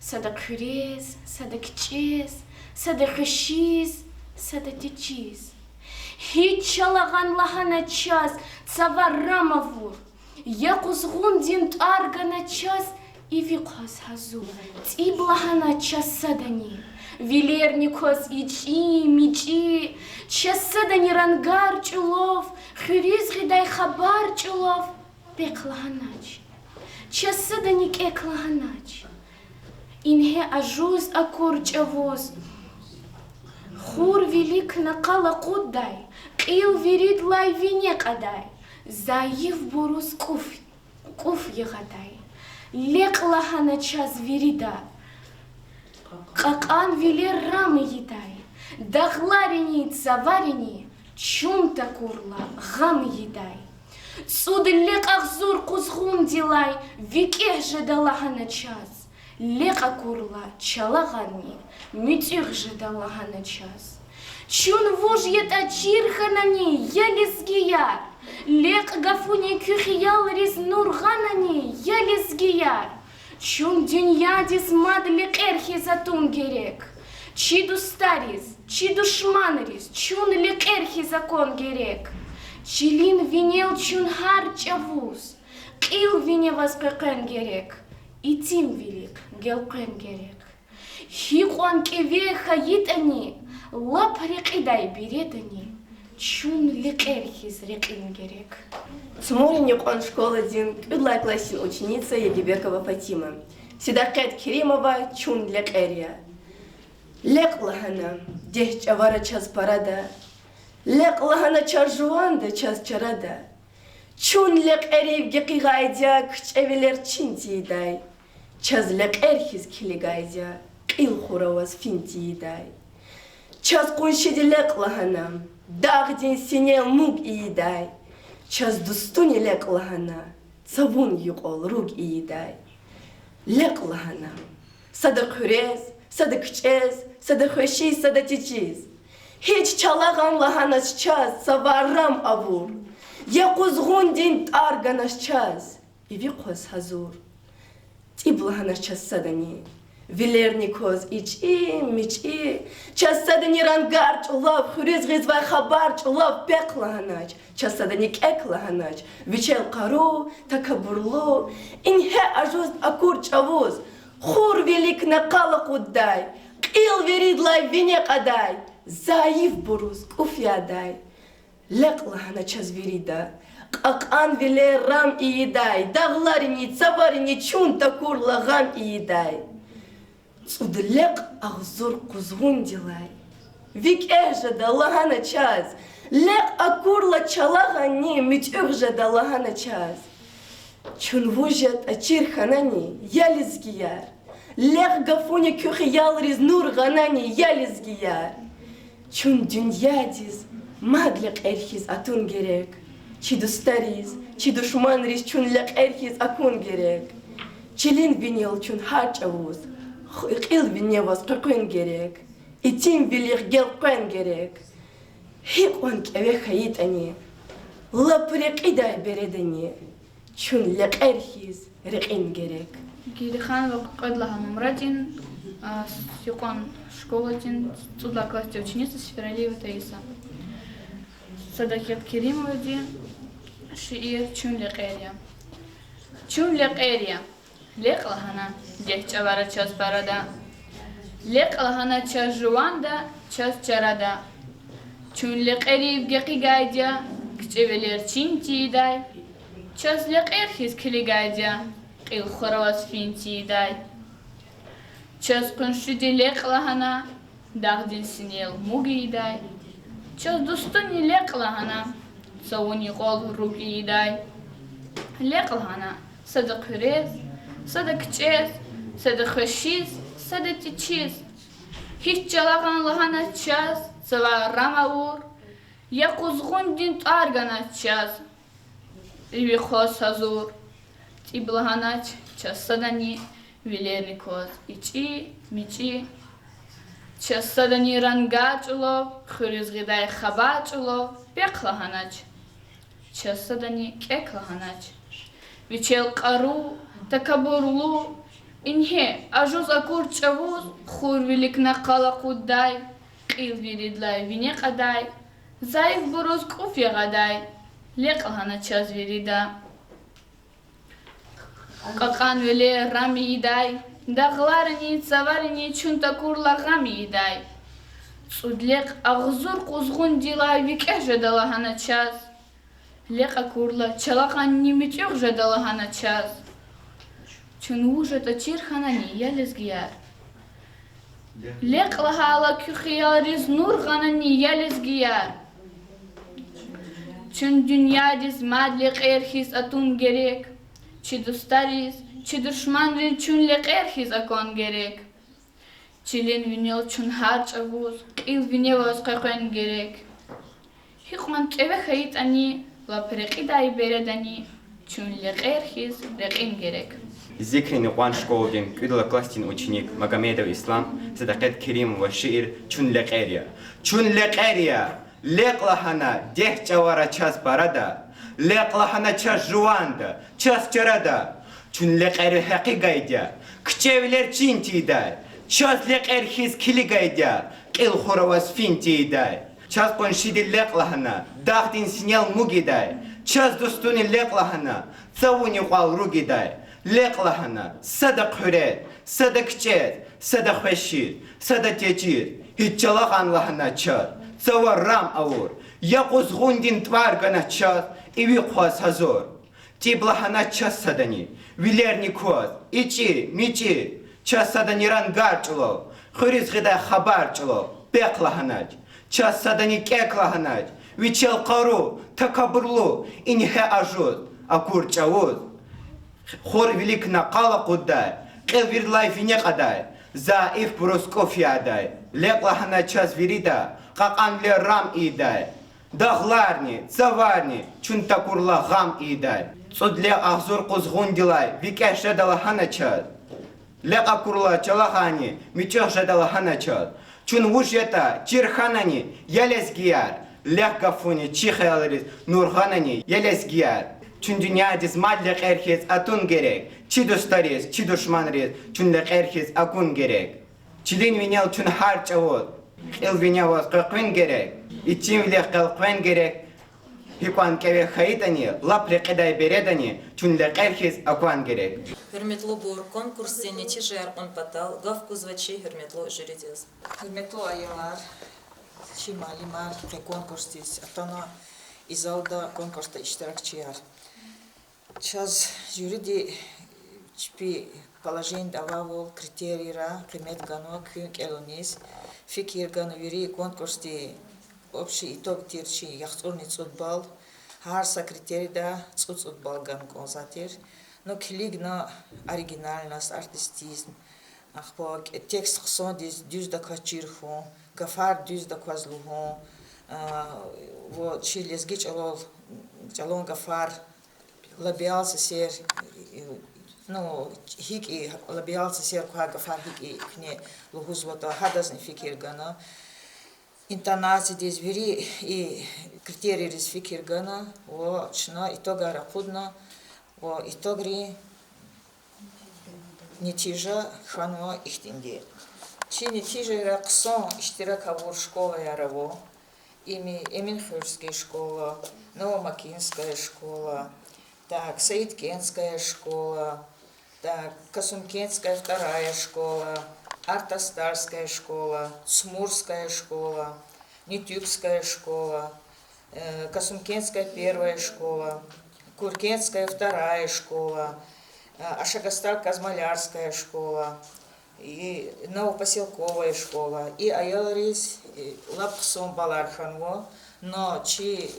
Сада хъуьрез, сада кичӀез, сада хвешиз, сада течиз. Гьич чалагъан лагьана чаз, цава рам авур. Я къузгъундин тӀвар гана чаз, иви хъваз гьазур. ЦӀиб лагьана чаз садани, вилерни кваз ичӀи, мичӀи. Чаз садани рангар чӀулав, хуьруьз гъидай хабар чӀулав, пехъ лагьанач. Чаз садани кӀек лагьанач. Ингье ажуз акур чӀавуз хур виликна къал акъуддай, кьил виридлай вине кьадай, зайифбуруз кӀуф, кӀуф ягъадай. Лекь лагьана чаз вирида, кьакьан вилер рам ийидай, дагъларини, цаварини чун такурла гъам ийидай. ЦӀуд лекь агъзур къузгъундилай викӀегь жеда лагьана чаз. Лекь акурла чалагъанни муьтӀуьгъ жеда лагьана чаз. Чун вуж ятӀа чир хьанани, я лезгияр? Лекь гафуни куь хиялриз нур гъанани, я лезгияр? Чун дуьньядиз мад лекьер хьиз атун герек. Чи дустариз, чи душманриз чун лекьер хьиз акун герек. Чилин винел чун гьар чӀавуз кьил вине аваз къекъвен герек, итимвилихъ гелкъвен герек. Гьикьван кӀеве хьайитӀани, лап рекьидай бередани чун лекьер хьиз рекьин герек. Цмурин юкьван школадин кӀуьд лагьай классдин ученица Ягибекова Фатима. Седакъет Керимова. Чун лекьер я. Лекь лагьана дегь чӀавара чаз парада, лекь лагьана чаз жуванда, чаз чарада. Чун лекьерив гекъигайди я, кичӀевилер чин тийидай. Чаз лекьер хьиз килигайди я, кьил хура аваз фин тийидай. Чаз къуншиди лекь лагьана, дагъдин синел муг ийидай. Чаз дустуни лекь лагьана, цавун юкьвал руг ийидай. Лекь лагьана сада хъуьрез, сада кичӀез, сада хвешиз, сада течиз. Гьич чалагъан лагьанач чаз, цава рам авур. Я къузгъундин тӀвар ганач чаз, иви хъваз гьазур. ЦӀиб лагьанач чаз садани, вилерни кваз ичӀи, мичӀи. Чаз садани рангар чӀулав, хуьруьз гъизвай хабар чӀулав, пехъ лагьанач. Чаз садани кӀек лагьанач, вичел къару, такабурлу. Ингье ажуз акур чӀавуз хур виликна къал акъуддай, кьил виридлай вине кьадай, зайифбуруз кӀуф ядай. Лекь лагьана чаз вирида, кьакьан вилер рам ийидай, дагъларини, цаварини чун такурла гъам ийидай. ЦӀуд лекь агъзур къузгъундилай викӀегь жеда лагьана чаз, лекь акурла чалагъанни муьтӀуьгъ жеда лагьана чаз. Чун вуж ятӀа чир хьанани, я лезгияр? Лекь гафуни куь хиялриз нур гъанани, я лезгияр? Чун дуьньядиз мад лекьер хьиз атун герек. Чи дустариз, чи душманриз чун лекьер хьиз акун герек. Чилин винел чун гьар чӀавуз кьил вине аваз къекъвен герек, итимвилихъ гелкъвен герек. Гьикьван кӀеве хьайитӀани, лап рекьидай бередани чун лекьер хьиз рекьин герек. Гериханова кьвед лагьай нумрадин, а, с-, юкьван школадин цӀуд лагьай классдин ученица Сефералиева Таиса. Седакъет Керимовадин шиир Чун лекьер я. Чун лекьер я. Лекь лагьана дегь чӀавара чаз парада. Лекь лагьана чаз жуванда, чаз чарада. Чун лекьерив гекъигайди я, кичӀевилер чин тийидай. Чаз лекьер хьиз килигайди я, кьил хура аваз фин тийидай. Чаз къуншиди лекь лагьана, дагъдин синел муг ийидай. Чаз дустуни лекь лагьана, цавун юкьвал руг ийидай. Лекь лагьана сада хъуьрез, сада кичӀез, сада хвешиз, сада течиз. Гьич чалагъан лагьанач чаз, цава рам авур. Я къузгъундин тӀвар ганач чаз, иви хъваз гьазур. ЦӀиб лагьанач чаз садани, вилерни кваз ичӀи, мичӀи. Чаз садани рангар чӀулав, хуьруьз гъидай хабар чӀулав пехъ лагьанач. Чаз садани кӀек лагьанач. Вичел кьару, такабурлу, ингье, ажуз акур чӀавуз, хур виликна къал акъуддай, кьил виридалай вине кьадай, зайифбуруз кӀуф ягъадай, лекь лагьана чаз вирида. Кьакьан велер рам ийидай, дагъларани, цаварани чун такурла гъам ийидай. ЦӀуд лекь агъзур къузгъундилай викӀегь жеда лагьана чаз. Лекь акурла чалахъанни муьтӀуьгъ жеда лагьана чаз. Чун вуж ятӀа чир хьанани, я лезгияр? Лекь лагьайла куь хиялриз нур гъанани, я лезгияр? Чун дуьньядиз мад лекьер хьиз атун герек. Чи дустариз, чи душманриз чун лекьер хьиз акун герек. Чилин винел чун гьар чӀавуз кьил вине аваз къекъвен герек. Гьикьван кӀеве хьайитӀани, лап рекьидай бередани чун лекьер хьиз рекьин герек. Зикрини кьван школадин кӀуьдалай классдин ученик Магомедов Ислам, Садакъет Керимова шиир Чун лекьер я. Чун лекьер я! Лекь лагьана дегь чӀавара чаз парада, лекь лагьана чаз жуванда, чаз чарада. Чун лекьер ви гьекъи гайид я, кичӀевилер чин тийидай, чаз лекьер хьиз килигайид я, кьил хур аваз фин тийидай. Чаз къуншиди лекь лагьана дагъдин синел муг ийидай, чаз дустуни лекь лагьана цавуни кьвал руг ийидай. Лекь лагьана сада хъуьрез, сада кичӀез, сада хвешиз, сада течиз, гьич чалахъан лагьана чаз, цава рам авур, я къузгъундин тӀвар гана чаз, иви хъваз гьазур. ТӀиб лагьана чаз садани вилерни кваз, ичӀи, мичӀи, чаз садани рангар чӀулав, хуьруьз гъидай хабар чӀулав пехъ лагьанач. Чаз садани кӀек лагьанач, вичел къару, такабурлу, ингье ажуз акур чӀавуз, хур виликна къал акъуддай, кьил виридалай вине кьадай, зайифбуруз кӀуф ядай. Лекь лагьана чаз вирида, кьакьанвилер рам ийидай. Дагъларни, цаварни чун такурла гъам ийидай. ЦӀуд лекь агъзур къузгъундилай викӀегь жеда лагьана чаз. Лекь акурла чалахъанни муьтӀуьгъ жеда лагьана чаз. Чун вуж ятӀа чир хьанани, я лезгияр? Лекь гафуни чи хиялриз нур гъанани, я лезгияр? Чун дуьньядиз мад лекьер хьиз атун герек, чи дустариз, чи душманриз чун лекьер хьиз акун герек. Чилин винел чун гьар чӀавуз кьил вине аваз къекъвен герек, ичӀивилихъ элкъвен герек. Гьикьван кӀеве хьайитӀани, лап рекьидай бередани чун лекьер хьиз акван герек. Гьуьрметлубур, конкурсдин нетижаяр кьун патал гаф гузва чи гьуьрметлу жюридиз. Гьуьрметлу аялар, чи муаллимар, къе конкурсдиз атана, и залда конкурсда иштиракчияр. Чаз жюриди чпи положенида авайвал критерийра къимет ганва куьн кӀелуниз, фикир гана вири конкурсдин общий итог тир чи яхцӀурни цӀуд балл, гьар са критерийда цӀуд-цӀуд балл гана кӀанзавай тир. Ну, килигна оригинальность, артистизм, ахпа текст хъсандиз дуьздаказ чир хьун, гафар дуьздаказ лугьун, а, ва чи лезги чӀалал, чӀалан гафар лабиал сесер, ну, гьикӀ и лабиал сесер квай гафар гьикӀ и куьне лугьузватӀа, гьадазни фикир гана. Интонациядиз, вири и критерийриз фикир гана ва чна итогар акъудна, ва итогрин нетижа хьанва ихьтинди. Чи нетижайра хъсан иштирак авур школаяр ава: Эми-, Эминхуьрский школа, Новомакинская школа, так, Саидкентская школа, так, Касумкентская вторая школа, Артастарская школа, Цмурская школа, Нетюкская школа, э, Касумкентская первая школа, Куркентская вторая школа, э, Ашагастал-Казмалярская школа, и Новопоселковая школа. И аялриз, э, лап хъсан баллар хьанва, но чи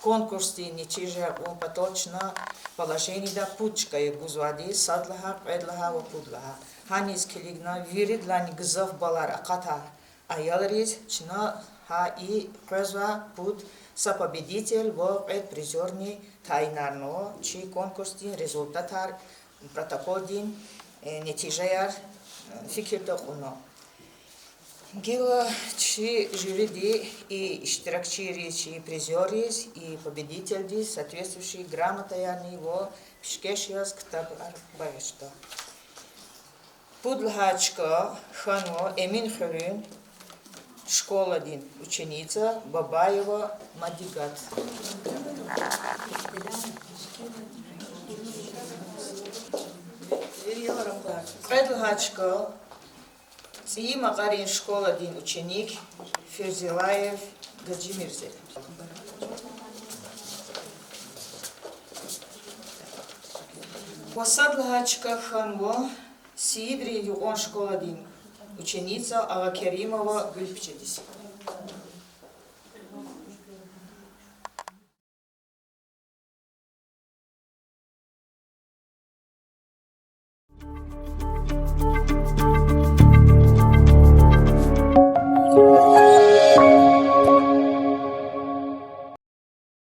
конкурсдин нетижаяр кьун патал чна положенида пуд чка я гузвайди: сад лагьай, кьвед лагьай ва пуд лагьай. Гьаниз килигна виридалайни гзаф баллар акъатай аялриз чна гьа и къвезва пуд, са победитель ва кьвед призёрни тайинарнава, чи конкурсдин результатар, протоколдин, э, нетижаяр, э, фикирда кьуна. Гила чи жюриди и иштиракчийриз, чи призёрриз, и победительдиз соответствующий грамотаярни ва пишкеш яз ктабар багъишда. Пуд лагьай чка хьанва Эминхуьруьн школадин ученица Бабаева Мадигат. Кьвед лагьай чка ЦӀийи Макьарин школадин ученик Ферзилаев Гаджимирза. Ва сад лагьай чка хьанва Сиидрин юкьван школадин ученица Агъакеримова Гуьлпичедиз.